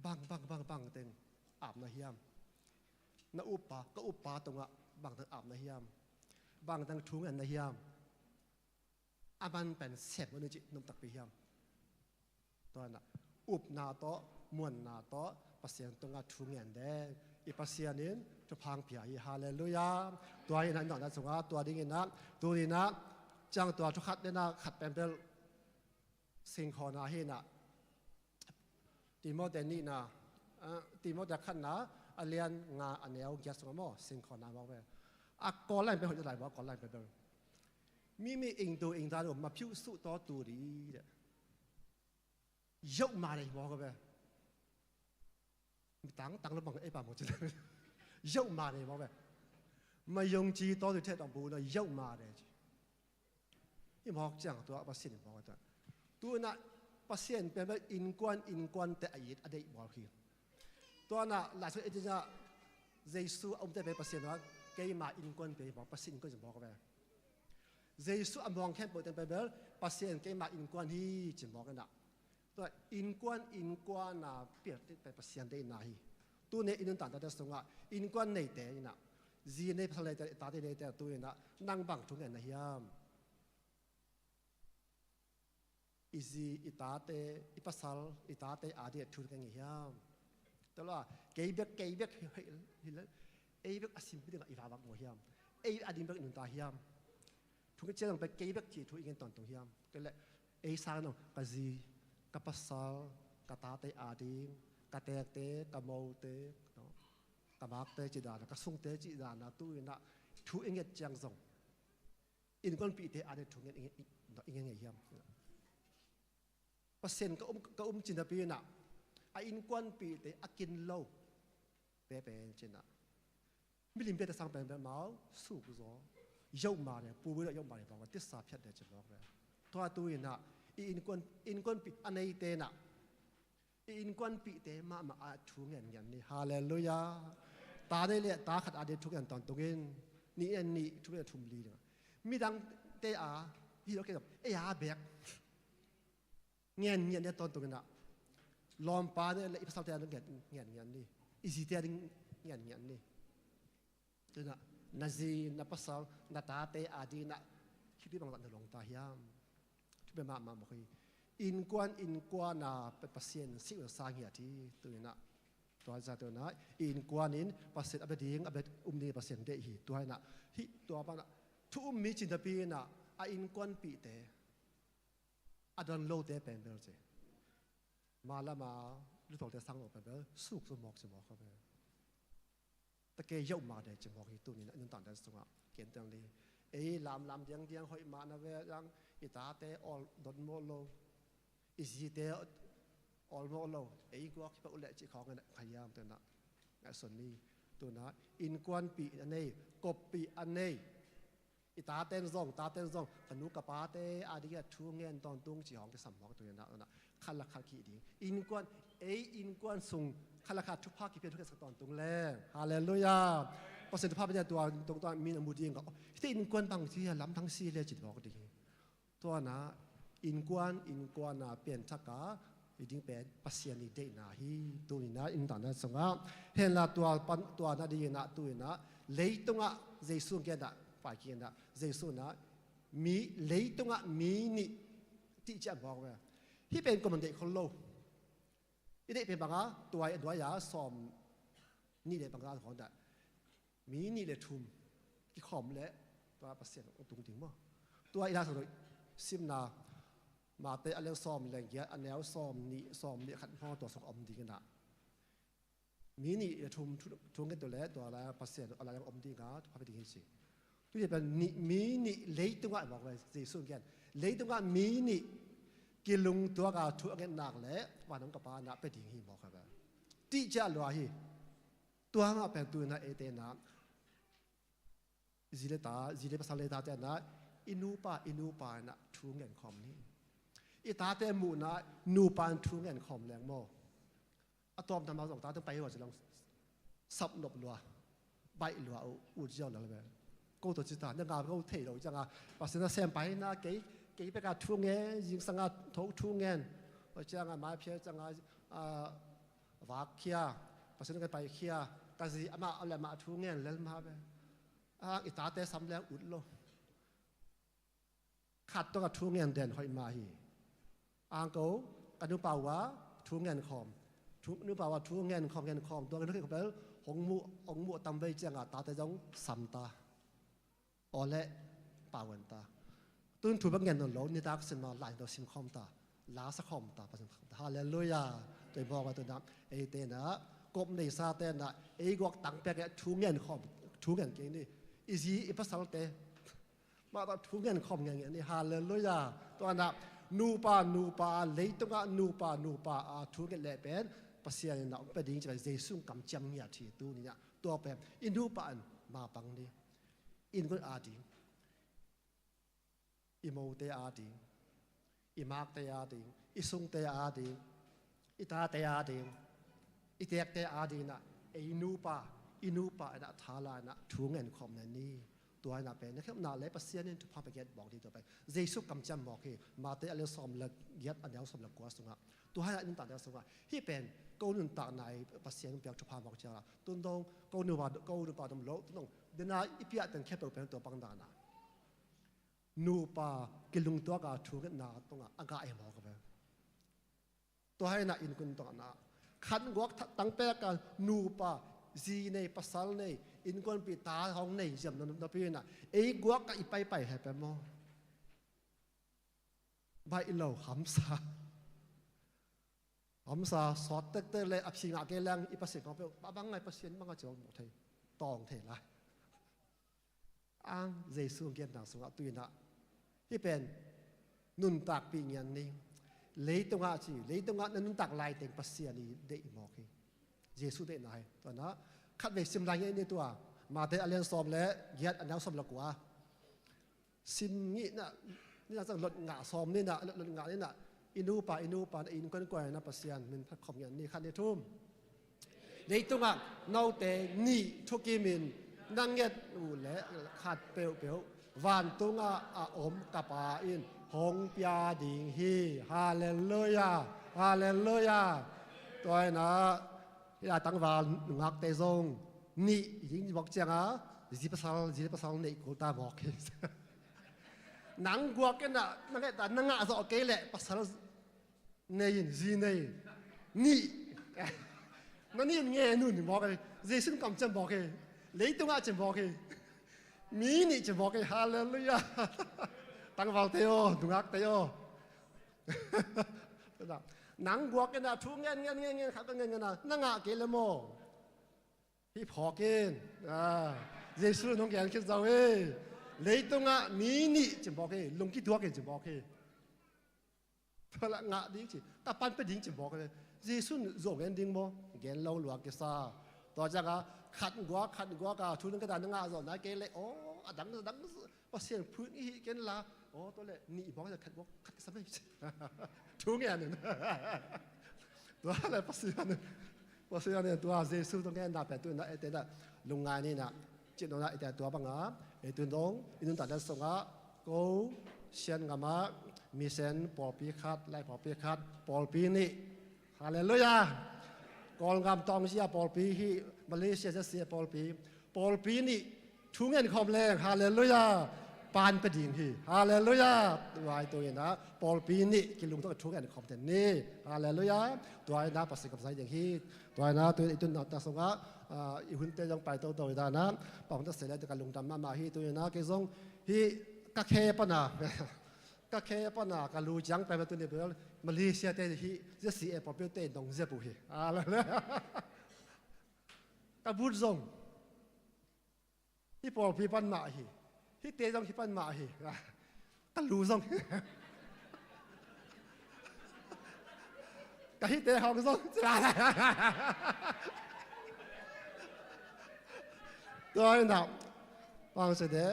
bang, bang, bang, bang teng ap na hiam? Na uppa, ka uppa tungah bang teng ap na hiam? Bang teng thu ngen na hiam? A man pen sem lo ni cih nuam takpi hiam? Tua inah upna tawh, muanna tawh Pasian tungah thu ngen den. I Pasian in thupha hong pia hi. Halleluiah. Tua inah i nopna sungah tua ding inah tu inah ciang tua thu khat inah khat pen bel singkhawlna hi inah, Timothy nihna, ah, Timothy khatna a lian nga a neu giat sungah maw, singkhawlna mawk ve. A Kawl lai pen hoih lai mawk, Kawl lai pen bel. Mimi ingtu ingtan uh maphiuh suh taw tu dih. Yoh ma nei mawk a ve. Mi tangtang lo bang ei pa mawk ci lai. Yoh mah ne mawk ve. Mayong ci taw tu theh tawh bu na yoh mah ne ci. I mawk ciang tua Pasian i mawk tua. Tu inah Pasian pen bel innkuan innkuante a it a deih mawk hi. Tua inah Lai Siangtho i cih ciang Jesu a umte pen Pasian a keima innkuan pen i mawk, Pasian innkuan i mawk ve. Jesu a muang khempeuh teng pen bel Pasian keima innkuan hi ci mawk inah. Tua innkuan innkuan a piak pen Pasian deihna hi. Tuni i nuntakna te sungah innkuan neite inah, zi nei pasal neite, i tate neite tu inah nang bang thu ngen na hiam? I zi, i tate, i pasal, i tate a ding thu ngen ngei hiam? Tua lo a kei bek, kei bek hi, hi, hi, ei bek a simpi dingah i vavak maw hiam? Ei a ding bek i nunta hiam? Thu ngen ciang zong pen kei bek ci thu i ngen tawntung hiam? Kei leh ei sang zong ka zi, ka pasal, ka tate a ding, ka teekte, ka mote, no? Ka makte cih dana, ka sungte cih dana tu inah thu i nget ciang zong innkuanpihte a ding thu ngen i, i, i ngen ngei hiam? Pasian ka um, ka um cinapi inah a innkuanpihte a kin lo te pen cinah milim biate sang pen pen mau suk zaw. Yoh mah ne, pu bui lo yoh mah ne bang tisa phiat ne ci mawk ve. Tua tu inah i innkuan, innkuanpih a neite inah i innkuanpihte mahmah a thu ngen ngen ni. Halleluiah. Ta nei le ta khat a ding thu ngen tawntung in, nih en nih, thum en thum li ding. Midangte a hi lo kei zong ei a bek ngen ngen ni tawntung inah lawmpa nei le i pasalte a ding ngen ngen ni. I zite a ding ngen ngen ni. Tu inah na zi, na pasal, na tate a ding inah hih ding bang zah na lawngta hiam? Thu bia mahmah mawk hi. Innkuan innkuan a Pasian sih un sang hiat hi. Tu inah tua zah tu inah i innkuan in Pasian a bia ding, a bia um ding Pasian deih hi. Tua inah hih tua pan ah thu um mi cinapi inah a innkuanpihte a don lote pen bel ci ma lama lutawlte sang lo pen bel suk zaw mawk ci mawk kha ve. Ta kei yoh mah ne ci mawk hi. Tuni inah i nuntakna sungah ken teng li ei lamlam diangdiang hoih mah na ve zang, i tate awl don mawh lo, i zite awl mawh lo, ei guak hi pah uh leh cih khawng inah kha hiam? Tu inah ngaihsun ni. Tu inah innkuanpih a nei, koppih a nei i taten zong, taten zong ka nu ka pate a ding a thu ngen tawntung ci hong kisam mawk tu inah, tu inah khat la khat kih ding. Innkuan, ei innkuan sung khat la khat thupha kipia thu ngen sak tawntung leng. Halleluiah. Pasian thupha bia tua tawntung tua mi na mu ding a, hite innkuan bang ci a lamdang si le ci mawk ding hi. Tua inah innkuan innkuan a pianthak a i ding pen Pasian i deihna hi. Tuni inah i nuntakna sungah henla tua pan, tua na ding inah tu inah leitungah Jesu gen ah, pai kik inah Jesu inah mi, leitungah mi nih tih ciah mawk ve. Hih pen kuaman deih khol lo. I deih pen bang a, tuai a nuai a sawm nih le bang a khawng dah mi nih le thum kikhawm leh tua Pasian hong tung ding maw? Tua i Lai Siangtho simna Mate a lian sawm le giat, a neu sawm nih, sawm nih khat hmang tua sung a om ding inah mi nih le thum thu, thu ngen tu le tua lai Pasian a lai hong om ding a thupha pia ding hi ci. Tu hi pen nih, mi nih leitungah mawk ve, Jesu in gen leitungah mi nih kilungtuak a thu a ngen nak leh vantung ka Pa inah pia ding hi mawk ve. Tih ciah lua hi. Tua mah pen tu inah eite inah zi le ta, zi le pasal le tate inah i nupa, i nupa inah thu ngen khawm ni. I tate muhna nupa in thu ngen khawm leng maw? A tawpna mah zong tate pai lua ci lang, sap nop lua, baih lua uh, ut ziau lel ve. Ko tawh ci ta, na ngak ko thei lo ciang a Pasian nasem pai inah kei, kei bek a thu ngen, zingsang a tho thu ngen. Tua ciang a mai phial ciang a, a, vak khia, Pasian ka pai khia, ka zi amah a le amah thu ngen lel mah ve. A, i tate sam leng ut lo. Khat tawh a thu ngen den hoih mah hi. Ang ko, ka nupa uh a thu ngen khawm. Thu, nupa uh a thu ngen khawm, ngen khawm. Tua ngen khawm bel hong muh, hong muh tam vei ciang a tate zong sam ta. Aw le, pau en ta. Tun thu bek ngen nawn lo, nitak sin ma lai lo sim khawm ta. La sa khawm ta, Pasian khawm ta. Halleluiah. Tua i bawk a tu inah eite inah kop nei sate inah ei guak tang pek e thu ngen khawm, thu ngen kei ni. I zi, i pasalte mah tawh thu ngen khawm ngen ngen ni. Halleluiah. Tua inah nupa, nupa, leitungah nupa, nupa a thu ngen leh pen Pasian inah hong pia ding ci pen Jesu in kamciam ngiat hi. Tuni inah Tua pen i nupa in mapang ni. Innkuan ading, i mote ading, i makte ading, i sungte ading, i tate ading, i tekte ading inah ei nupa, i nupa inah thala inah thu ngen khawm na ni. Tua inah pen na khemna le Pasian in thupha pia giat mawk ni. Tua pen Jesu kamciam mawk hi. Mate a lian sawm le giat, a neu sawm le kua sungah, tua inah i nuntakna sungah hih pen ko nuntakna i Pasian piak thupha mawk ciang a, tundong ko nupa, ko nupa dom lo, tundong dena i piah teng khia peuhpeuh tua pang dan a nupa kilungtuak a thu ngetna tungah a gah hi mawk a ve. Tua hi inah innkuan tungah na khat guak tang pek a nupa, zi nei, pasal nei, innkuanpih ta hong nei ziam na, napi inah ei guak a i paipai he pe maw? Baih lo, hamsa. Hamsa, sawt tektek le a phi ngah kei leng i Pasian kong peuh, a bang ngai Pasian bang a ci hong muh thei, tawng thei lai. Ang Jesu genna sungah tu inah hih pen nuntakpih ngian ni. Leitungah ci, leitungah na nuntak laiteng Pasian i deih mawk hi. Jesu deihna hi. Tua inah khatvei sim lai ngian ni tua. Mate a lian sawm le giat, a neu sawm le kua. Sim ngih na, ni na cang lot ngah sawm ni na, lot, lot ngah ni na, i nupa, i nupa na, i innkuan kuai na Pasian min phat khawm ngian ni. Khat, nih, thum. Leitungah note nih thukimin na nget uh leh khat peuhpeuh vantungah a om ka Pa in hong pia ding hi. Halleluiah. Halleluiah. Tua inah hih lai tangval nungakte zong nih i ding mawk ciang a, zi pasal, zi pasal neih kul ta mawk hi. Nang guak inah na nget ta, na ngah zawh kei leh pasal nei in, zi nei in. Nih. Na nih in ngen un mawk hi. Jesu in kamciam mawk hi. Leitungah ci mawk hi. Mi nih ci mawk hi. Halleluiah. Tangvalte aw, nungakte aw. Nang guak inah thu ngen, ngen, ngen, ngen, khat ka ngen, ngen a, na ngah kei le maw? Hih phawk in. Ah, Jesu in hong gen khit zo hi. Leitungah mi nih ci mawk hi. Lungkituak in ci mawk hi. Tua lah ngah ding ci, ka pan pia ding ci mawk hi. Jesu in zo ngen ding maw? Gen lo lua kisa. Tua ciang a khat guak, khat guak a thu nang ka dan na ngah zawh nai kei leh, aw, a dang, a dang Pasian phut i hih ken la. Aw, tua leh nih mawk, khat mawk, khat kisam ei. Thu ngen in. Tua leh Pasian in, Pasian in tua Jesu tua ngenna pen tu inah eite inah lungngai ni inah. Cih nona eite tua bangah ei tu in dong i nuntakna sungah ko Shan ngamah mission pawlpi khat, lai pawlpi khat, pawlpi nih. Halleluiah. Kawlngam tawng zia pawlpi hi, Malaysia zia sia pawlpi. Pawlpi nih thu ngen khawm leng, halleluiah, pan pia ding hi. Halleluiah. Tua hi tu inah pawlpi nih kilungtuak thu ngen khawm ten ni. Halleluiah. Tua inah Pasian kamsai ding hi. Tua inah tu i tun nata sungah, ah, i hunte zong pai toto hi dan a, pawng ta se le ka lungdam mahmah hi. Tu inah kei zong hih ka khe pana ka khe pana ka lu ciang pai ma tu ni bel Malaysia te hi, zia si e pawlpi te nong zia pu hi. Halleluiah. Ka but zong hih pawlpi pan mah hi. Hihte zong hih pan mah hi. Ka lu zong ka hihte hong zong. Tua inah pang se de.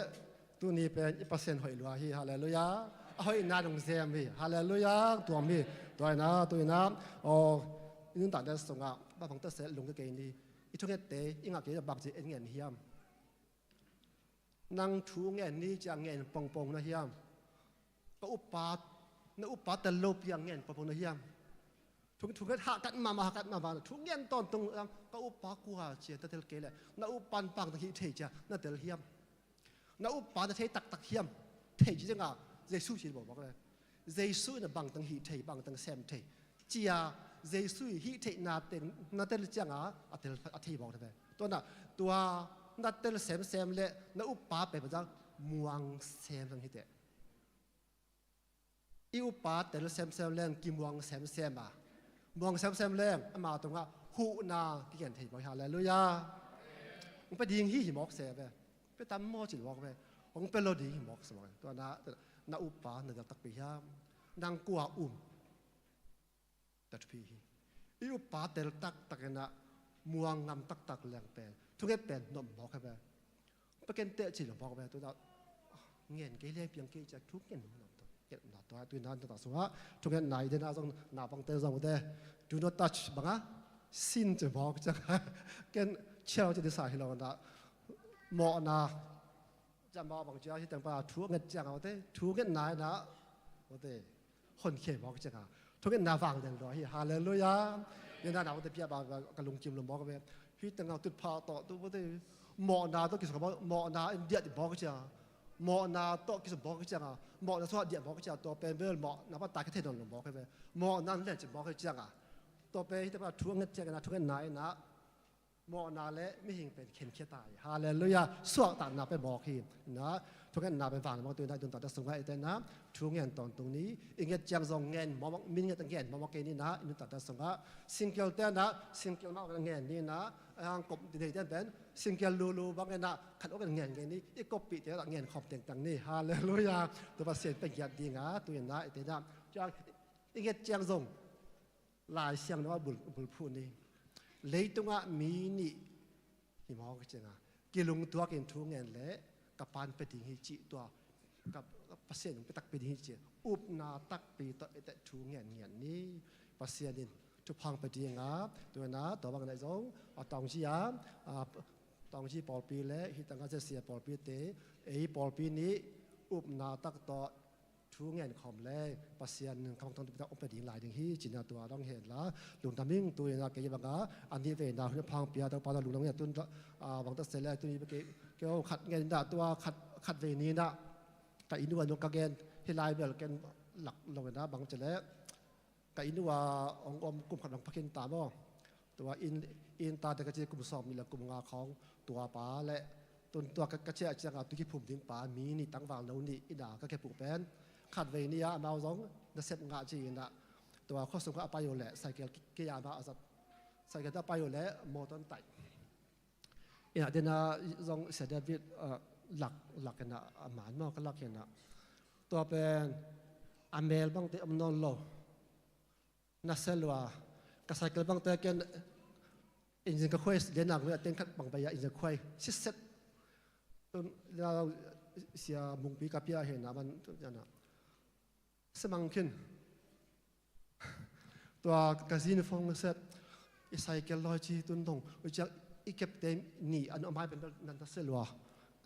Tuni pen i Pasian hoih lua hi, halleluiah. A hoihna nong zem hi, halleluiah, tuam hi. Tua inah, tu inah, aw, i nuntakna sungah bang bang ta se lungke kei ni. I thungette i ngah kei bang ci en ngen hiam? Nang thu ngen ni ciang ngen pongpong na hiam? Ka uppa, na uppa tel lopi a ngen pongpong na hiam? Thu, thu ngen hahkat mahmah, hahkat mahmah, thu ngen tawntung, ka uppa kua cia na tel kei leh na uppa in bang teng hih thei cia na tel hiam? Na uppa na thei taktak hiam? Thei ci cianga Jesu ci bawk bawk le. Jesu in a bang teng hih thei, bang teng sem thei cia Jesu i hih theihna teng na tel cianga a tel, a thei bawk le. Tua na, tua na tel semsem le na uppa pen bang ciang muang semsem hi teh. I uppa tel semsem leng kimuang semsem a, muang semsem leng ama tungah huhna kigen thei mawk hi. Halleluiah. Hong pia ding hi hi mawk se ve. Pia tam maw ci mawk ve. Hong pia lo ding hi mawk se mawk. Tua na, na uppa na del takpi hiam? Nang kua um? Tua thupi hi. I uppa tel taktak inah muang ngam taktak leng pen Thunget pen nop mawk hi ve. Paken teh ci lo mawk hi ve. Tuna ngen kei leng piang kei ciang thungen nop mawk. Ngen nop mawk tua. Tuna nop mawk sungah thungetna i dena zong na pangte zong ute. Do not touch banga sin ci mawk ciang. Ken ciau ci disa hi lo na. Mawhna Cama bang cia hi tengpa thu nget cianga ute, thu ngetna ina ute, honkhia mawk cianga thu ngetna vang den lua hi. Halleluiah. Nena na ute pia ba ka lungkim lo mawk ve. Hi tenga tutpha tawh tu ute, mawhna tawh kisuk mawk, mawhna in diah mawk cianga, mawhna tawh kisuk mawk cianga, mawhna suah diah mawk cianga, tua pen bel mawhna pa ta ka thei nawn lo mawk ve. Mawhna in len ci mawk cianga, tua pen hi tengpa thu nget cianga thu ngetna ina mawhna le mihing pen khenkhia ta hi. Halleluiah. Suahtakna pen mawk hi. Na, thungetna pen vang mawk tu na i nuntakna sungah i tena thu ngen tawntung ni. I nget ciang zong ngen mawk, min nget ngen mawk kei ni na i nuntakna sungah. Single te na, single mawk ngen ni na. Ang kop nei ten pen single lulu bang na khat ok ngen ngen ni. I koppih te na ngen khawm tengtang ni. Halleluiah. Tu Pasian pen giat dinga tu na i tena ciang i nget ciang zong Lai Siangtho ah bul, bulphuh ni. Leitungah mi nih hi mawk cianga, kilungtuakin thu ngen le ka pan pia ding hi cih tua, ka Pasian in pia takpi ding hi cih upna takpi tawh i teh thu ngen ngen ni. Pasian in thupha pia dinga, tuna tua bang na zong a Taungzi a, a Taungzi pawlpi le hi tanga zesia pawlpi te, ei pawlpi nih upna tak tawh thu ngen khawm le Pasian in kamang tawng tupi tak om pe ding lai ding hi cina tua dong hen la. Lungdam ing. Tu ina kei banga a nih veina hun phang pia Topa na lungdam ing. Tun bang ta se le tuni kei khat ngen ina tua khat vei ni ina ka inn ua nung ka gen hi lai bel ken lak lo ina bang ci le ka inn ua hong om kum khat bang pha khin ta maw. Tua inn, inn ta te ka ci kum sawm nih le kum nga khawng tua pa le tun tua ka, ka ciah cianga tu kiphum ding pa mi nih tangval no nih ina ka kipuh pen khat vei ni a amau zong nasep ngah ci ina tua khua sung kha a pai uh le cycle ki, ki a amau a zat cycle ta pai uh le mawtaw taih. Ina dena zong Sia David, ah, lak, lak ina a man maw ka lak ina tua pen a mel bangte om nawn lo. Na se lua ka cycle bangte ken engine ka khuai lian nak a teng khat bang bai a engine khuai siset. Tun sia mungpi ka pia he na man tun ana se mang khin. Tua ka zin phone set i cycle lawi ci tun dong u ciak i kepte ni an amai pen nan ta se lua.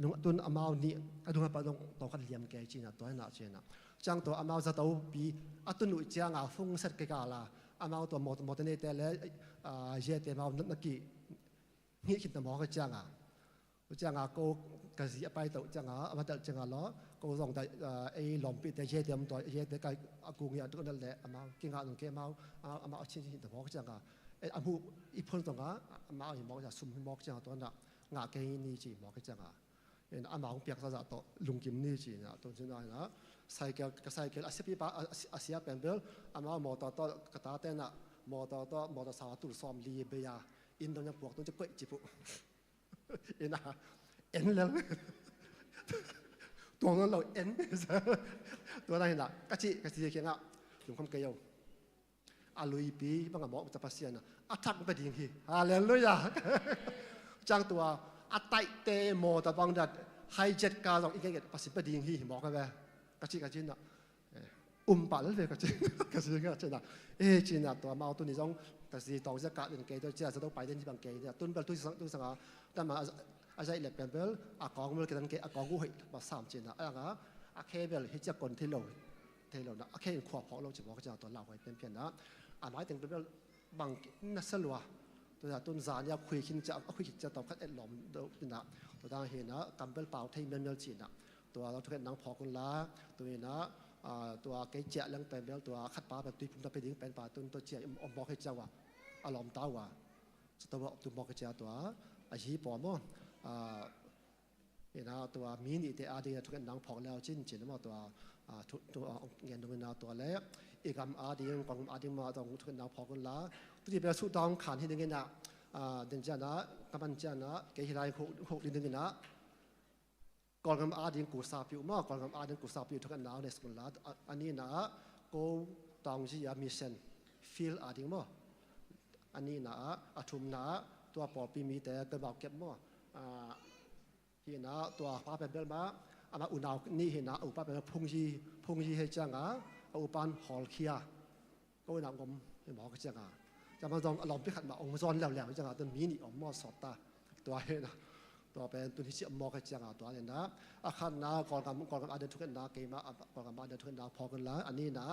Nung tun amau nih a dung a pa dong tawng khat liam kei cina tua hi na cina. Ciang tua amau zato pi a tun uh cianga phung set kei kala amau tua mawtaw, mawtaw neite le, ah, ziate amau na, na ki hngih khit na mawk a cianga. U cianga ko ka zi a pai tawh cianga a va telh cianga law ko zong ta, ah, ei lawmpite ziate om tua ziate kai a kung hi a tuk na le amau kingah nung kei amau, amau, amau a chin khit na mawk cianga. Eh, a hmuh i phun zonga amau hi mawk cianga sum hi mawk cianga tua na ngah kei ni ci mawk cianga. Ina amau hong piak zahzah tawh lungkim ni ci ina tun ci na ina cycle, ka cycle a siapi pa a, a, a sia pen bel amau mawtaw tawh ka tate na mawtaw tawh mawtaw sa tul sawm li bei a inn dong yang puak tung ci koih ci puh. Ina en lel tuang lo en. Tua na ina ka ci, ka ci kiangah lungkham kei yo. A luipi bang a mawk ta Pasian a thak pe ding hi. Halleluiah. Ciang tua a taihte mawtaw bang dat hijet ka zong i ngenget Pasian pe ding hi mawk a ve. Ka ci, ka ci na, eh, um pah lel ve ka ci, ka ci nga cina. Eh, cina tua mau tuni zong ka ci tawng zia ka den kei tua cia zato pai den hi bang kei nia tun bel tu sang, tu sanga tama a zaih le pen bel a kawng bel ke dan kei a kawng uh hoih ma sam cina a nga a khe bel hi cia kon thei lo. Thei lo na a khe in khua phawk lo ci mawk ciang tua lau huai pianpian na a mai teng bel bang na sa lua. Tua tun zan ia khui khin cia a khui khin cia tawm khat et lawm do ina tua dang hi na kam bel pau thei mialmial ci na tua lo thuket nang phawk un la tu ina, ah, tua kei cia leng pen bel tua khat pa bel tui pum ta pe ding pen pa tun tua cia om mawk hi cia ua a lawm ta ua. Tua tu mawk hi cia tua a hi pawm aw. Ah, Ina tua mi nihte ading a thuket nang phawk leu cin cin maw tua, ah, thu, thu, ah, ngen dong ina tua le i gam ading, kong ading mah zong thuket nang phawk un la. Tuti bel suh dawng khan hi ding ina, ah, den ciana, ka man ciana, kei hi lai khuk, khuk ding ding ina. Kawlgam ading kusa piu maw, Kawlgam ading kusa piu thuket nang nes un la. A, a nina, ko tawng zi a mission field ading maw. A nina, a thumna, tua pawlpi mite keimah kep maw. Ah, hi na, tua pa pen bel mah, amah unau nih hi na, a upa pen Phungyi, Phungyi hi cianga, a upan Hawlkhia. Ko na ngom hi mawk cianga. Ciama zong a lawmpi khat mah ong zawn leuleu cianga, tu mi nih om maw sawt ta. Tua hi na. Tua pen tun hi ci om mawk cianga, tua hi na. A khatna, Kawlgam, Kawlgam a ding thungetna, keimah, a, Kawlgam a ding thungetna phawk un la, a nihna,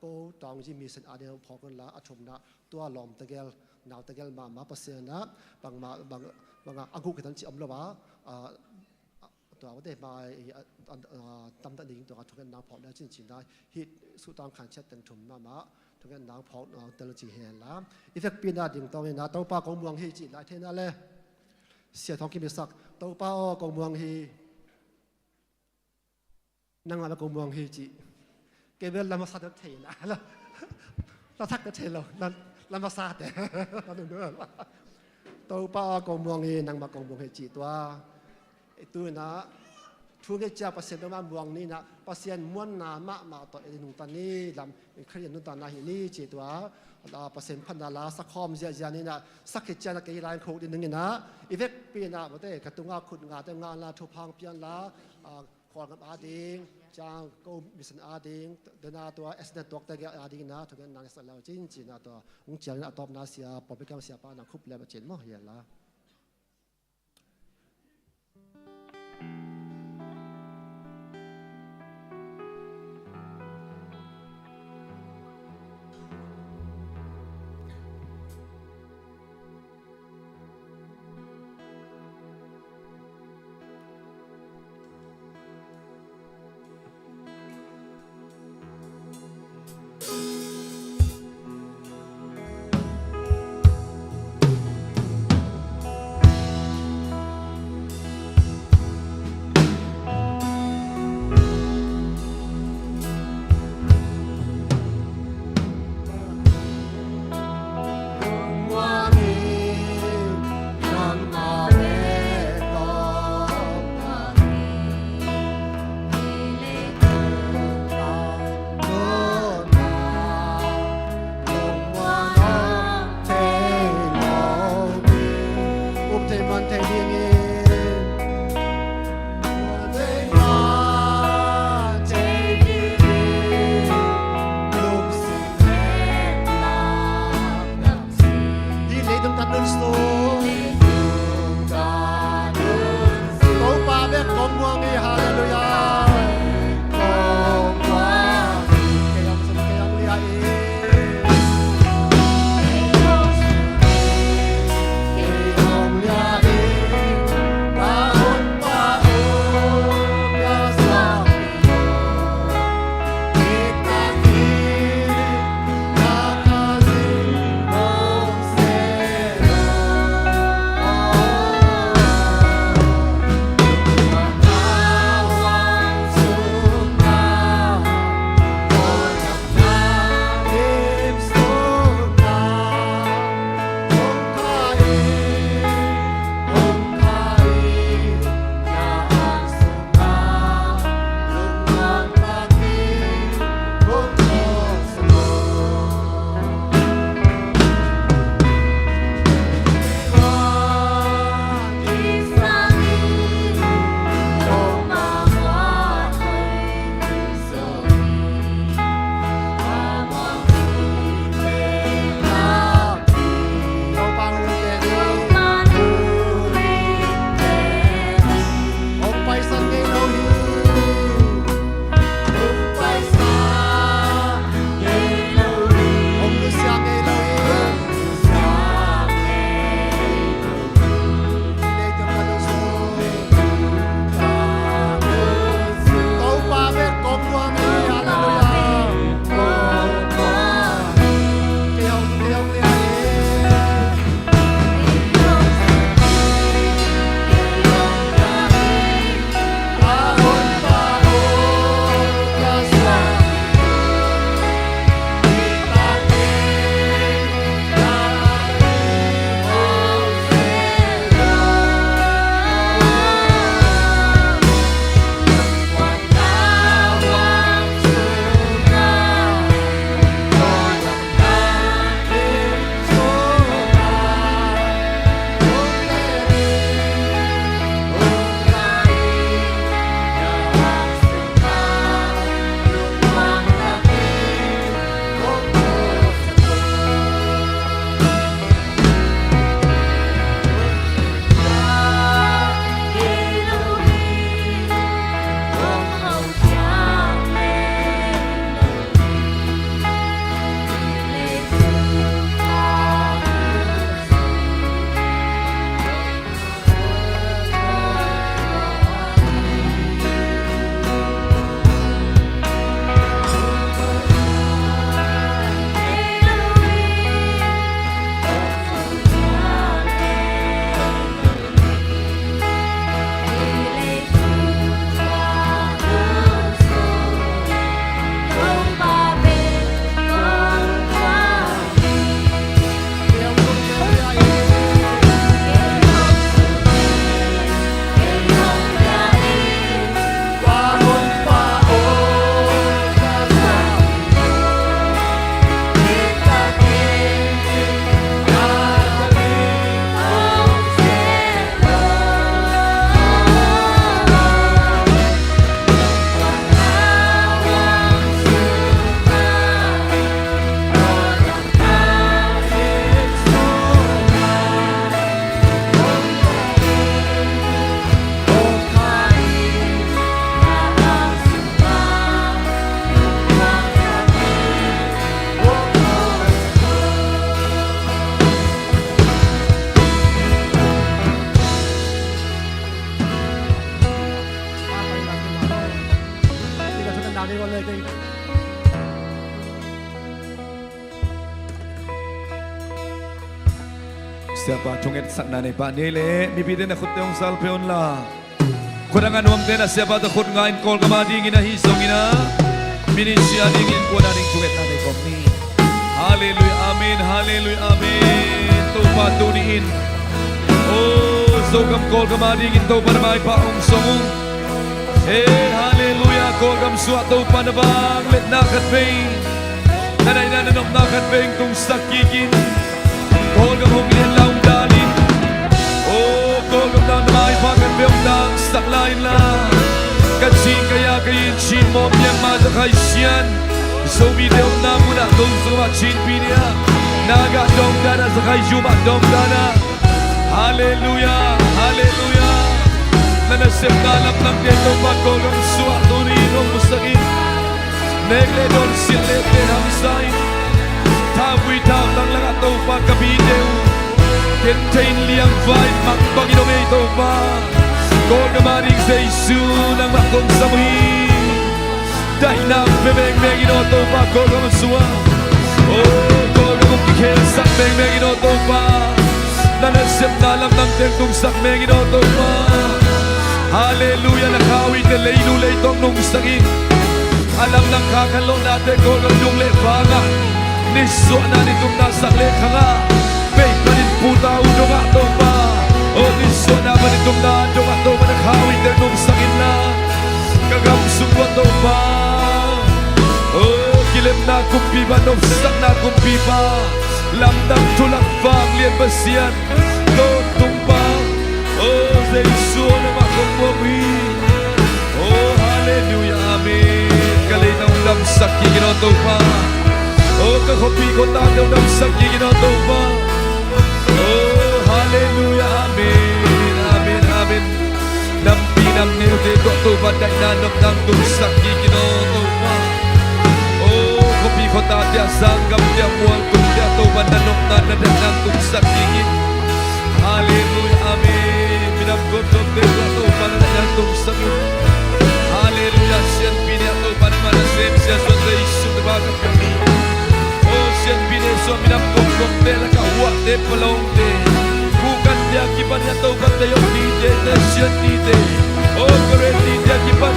ko Tawngyi Mission a ding phawk un la, a thumna, tua lawm tegel, nau tegel mahmah Pasian ah, bangmah, bang, bangah a guh kitan ci om lo a, a, a, tua ute hmai, a, a, a, tamdah ding tua thungetna phawk le cin cina, hih suhtang khan ciat teng thum mahmah, thungetna phawk, a, tel ci hen la. I vekpi na ding tawng hi na, Topa kong muang hi ci lai thei na le. Sia Thawng Kim i sak, Topa aw kong muang hi. Nangmah bek kong muang hi ci. Kei bel lam a sa te thei na. La, la thak te thei lo. La, lam a sa te. Topa aw kong muang hi, nangmah kong muang hi ci tua. Tu na, thu nge cia Pasian bek mah muang ni na, Pasian muanna mahmah tawh i nungta ni lam, Khristian nuntakna hi ni ci tua. A, Pasian phatna la sakhawm ziahziah ni na, sakhi ciana kei lai khuk ding ning na, i vekpi na, mate, ka tunga khut nga te nga la, thuphang pian la, a, Kawlgam a ding, ciang ko mission a ding, dena tua accident tuakte a ding na, thungetna nang sa lau cin cina tua, ung ciang a tawpna sia, pawlpi kam sia pa na khup le ba cin maw hi la. Siapa thungetsakna nei pah ni leh mipite na khutte hong salpih unla. Khut a ngah nuamte na siapa tawh khut ngah in, Kawlgam a dingin ahi zongin a, ministry a dingin, kuan a ding thungetna nei kawm ni. Halleluiah, amen, halleluiah, amen. Topa tuni-in, o, Zogam Kawlgam a dingin Topa na maipha hong song ung. He, halleluiah, Kawlgam sungah Topa na vangliatna khat vei, na daihna na nopna khat vei hong tungsak kik in. Kawlgam hong lian la, hong dal in. O, Kawlgam na maipha khat vei hong tangsak lai inla. Kachin, Kayah, Kayin, Chin, Mon, Myanmar, Rakhine, Shan, Zomite omna munah, Kawlgam ah, Chin Pyine ah, Naga dongdan ah, Rakhine Yuma dongdan ah. Halleluiah, halleluiah. Na nasepna lamdangte Topa Kawlgam sungah tuni-in hong musak in. Nek le dawn, silh le pen hamsa in. Thauvui thautang lakah Topa ka mite uh genthei in, liangvai in, mang bangin om ei Topa. Kawlgam a ding Jesu nangmah kong sam uh hi. Daihna hong pia mengmeng in aw Topa, Kawlgam a sungah. O, Kawlgam hong kikhelsak mengmeng in aw Topa. Na nasepna lamdangte hong tungsak meng in aw Topa. Halleluiah, na kha-uite leilu leitawng nungsak in. A lamdang kha khanlawhnate Kawlgam dung le vangah, nisuahna nitumna sak le khangah, bei panin puta uh dongah Topa. O, nisuahna panin tumna dongah Topa na kha-uite nungsak inla. Ka gam sung uah Topa, o, kilemna kumpipa, nopsakna kumpipa, lamdang thulak vanglian Pasian, tawntung pa, o, Jesu nangmah kong muak uh hi. O, halleluiah, amen. Ka leitang hong damsak kik in aw Topa. O, ka khuapi khuatate hong damsak kik in aw Topa. O, halleluiah, amen, amen, amen. Nampi namneute tawh Topa daihna nopna hong tungsak kik in aw Topa. O, khuapi khuatate ah, sanggamte ah, mualtumte ah Topa na nopna, na daihna hong tungsak kik in. Halleluiah, amen. Minam tuamtuamte tawh Topa na daihna hong tungsak in. Halleluiah, Sianpi ne ah Topa nangmah nasem Sia Suan Jesu tawh ka pia hi. O, Sianpi ne sungah minam tuamtuamte lakah huahte, palawngte, pukante a kipan a Topa tei om nite, tei sian nite, o, ka ren nite a kipan,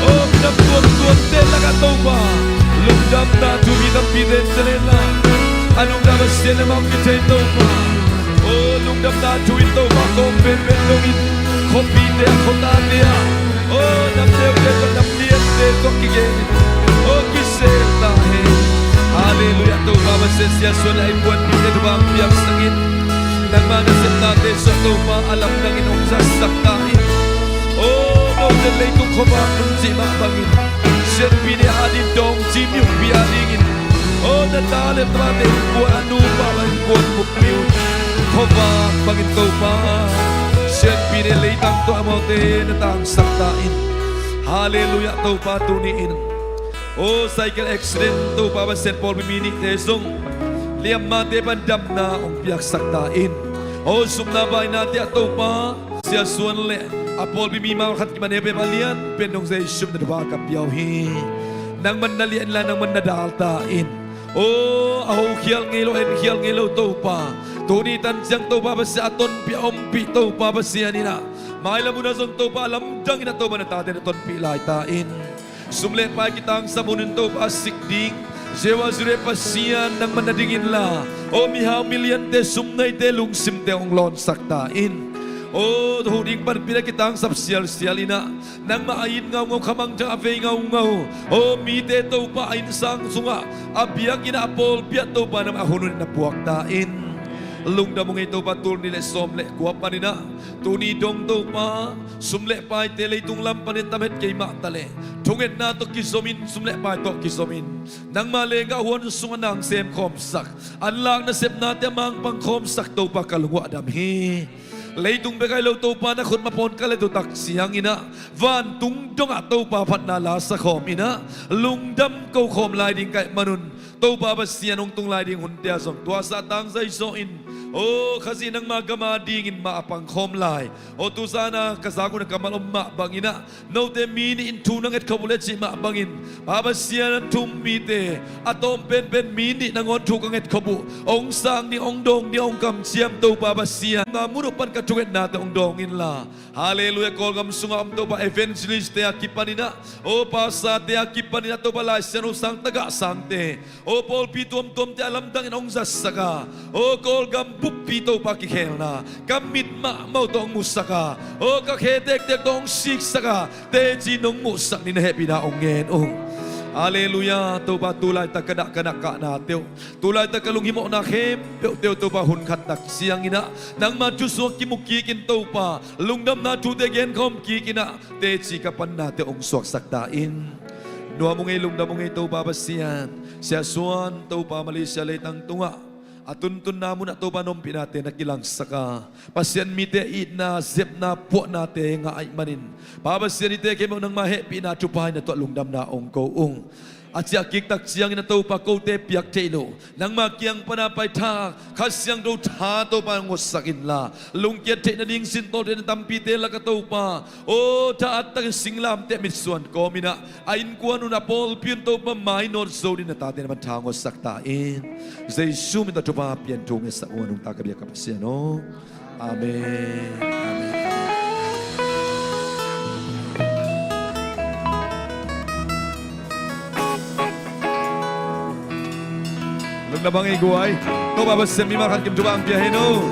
o, minam tuamtuamte lakah Topa lungdamna thu mi tampite in tel hen la. A nungta Pasian amah hong kithei Topa. O, lungdamna thu in Topa kawm penpen dongin, khuapite ah, khuatate ah, o, namneute tawh, namliante tawh kigen in, o, kisel ta hen. Halleluiah, Topa Pasian, Sia Suan le a innkuanpihte thupha hong piaksak in. Nangma nasepnate sungah Topa a lamdangin hong zatsak ta in. O, note leitung khuavak nung cih mah bangin, Sianpi ne a ding Dawng Ci Myung Pi a dingin, o, na ta le na mate innkuan, a nupa bang innkuan buppi un. Khuavak bangin Topa, Sianpi ne leitang tawh amaute na tangsak ta in. Halleluiah, Topa tuni-in, o, cycle accident Topa Pasian, pawlpi mi nihte zong liammate pan damna hong piaksak ta in. O, sumna bainate ah Topa, Sia Suan le a pawlpi mimal khat kiman he peuhmah lianpen dong Jesu min tawh thupha ka pia uh hi. Nangman na liah inla, nangman na dal ta in. O, a hokhial ngei lo, enkhial ngei lo Topa, tuni tan ciang Topa Pasian a tonpih a ompih Topa Pasian in ah, mailam hun ah zong Topa a lamdang in ah Topa na tate na tonpih lai ta in. Sum le pai kitangsap hun in Topa a sik ding Jehovah Jireh Pasian nangman na ding inla, o, mihau miliante, sumneite lungsimte hong lawnsak ta in. O, huh ding panpih a kitangsap sialsial in ah, nangmah a it ngaungau, khamangthang a vei ngaungau, o, mite Topa a innsang sungah, a biakinn ah, a pawlpi ah Topa nangmah a hun hun in na puak ta in. Lungdam ung ei Topa, tul nih le sawm le kua panin ah tuni dong Topa, sum le paite leitung lam panin tam het kei mah taleh, thungetna tawh kizomin, sum le pai tawh kizomin, nangma lenggah huan sungah nang semkhawmsak, an lak nasepnate a mangpang khawmsak Topa ka lung uah dam hi. Leitung bek ahi lo Topa, na khut mapawn ka let uh tak ciangin ah, vantung dongah Topa phatna la sakhawm in ah, lungdam ko khawm lai ding ka hih manun, Topa Pasian hong tung lai ding hunte ah zong tuasa tangzai zaw in, O Khazih, nangma gam a dingin mah a pangkhawm lai. O tuzan a ka zak un a kammal om mah bangin ah, note mi nih in thu na ngetkhop uh le cih mah bangin, Pa Pasian, thu mite a tawm penpen mi nih nangawn thu ka ngetkhop uh, hong sang ding, hong dawng ding, hong kamciam, Topa Pasian, na mun uh pan ka thungetnate hong dawng inla. Halleluiah. Kawlgam sungah om Topa, evangelist-te a kipanin ah, o pastor-te a kipanin ah, Topa, Lai Siangtho sang, tagah sangte, o pawlpi tuamtuamte a lamdangin hong zatsak a, o Kawlgam buppi, Topa, kikhelna ka mit mahmah uh tawh hong musak a, o ka khe tektek tawh hong siksak a, teci nong muhsak ni, na hehpihna hong ngen ung. Halleluiah. Topa, tu laitak ka dah, ka nah, ka kahnate uh, tu laitak ka lunghimawhna khempeuhte uh, Topa, hun khat tak ciangin ah nangma thu suak kimu kikin, Topa, lungdamna thute genkhawm kikin ah, teci ka pannate hong suaksak ta in. Nuam ung ei, lungdam ung ei, Topa Pasian. Sia Suan, Topa, Malaysia leitang tungah a tuntunna munah, Topa, na ompihnate na kilangsak a, Pasian, mite itna, zepna, puahnate ngah ahih manin, Pa Pasian, hihte khempeuh nangma hehpihna thupha hi, na tungah lungdamna hong ko ung. A ciah kik tak ciangin ah, Topa, kote piak theih loh, nangma kiang pana paithak Kha Siangtho tha, Topa, hong ngawtsak inla, lungkiat theih nading, sintawl theih na tampite lakah, Topa, o tha-at takin singlamteh mitsuan kawmin ah, a innkuan un, a pawlpi un, Topa, mainawt zo dingin na tate na pan tha hong ngawtsak ta in. Jesu min tawh thupha pia in, thu ngetsak ung a, nungta ka biak ka Pasian aw. Amen. Amen. Lungdam hang ei guai. Topa Pasian, mimal khat kim thupha hong pia hen aw.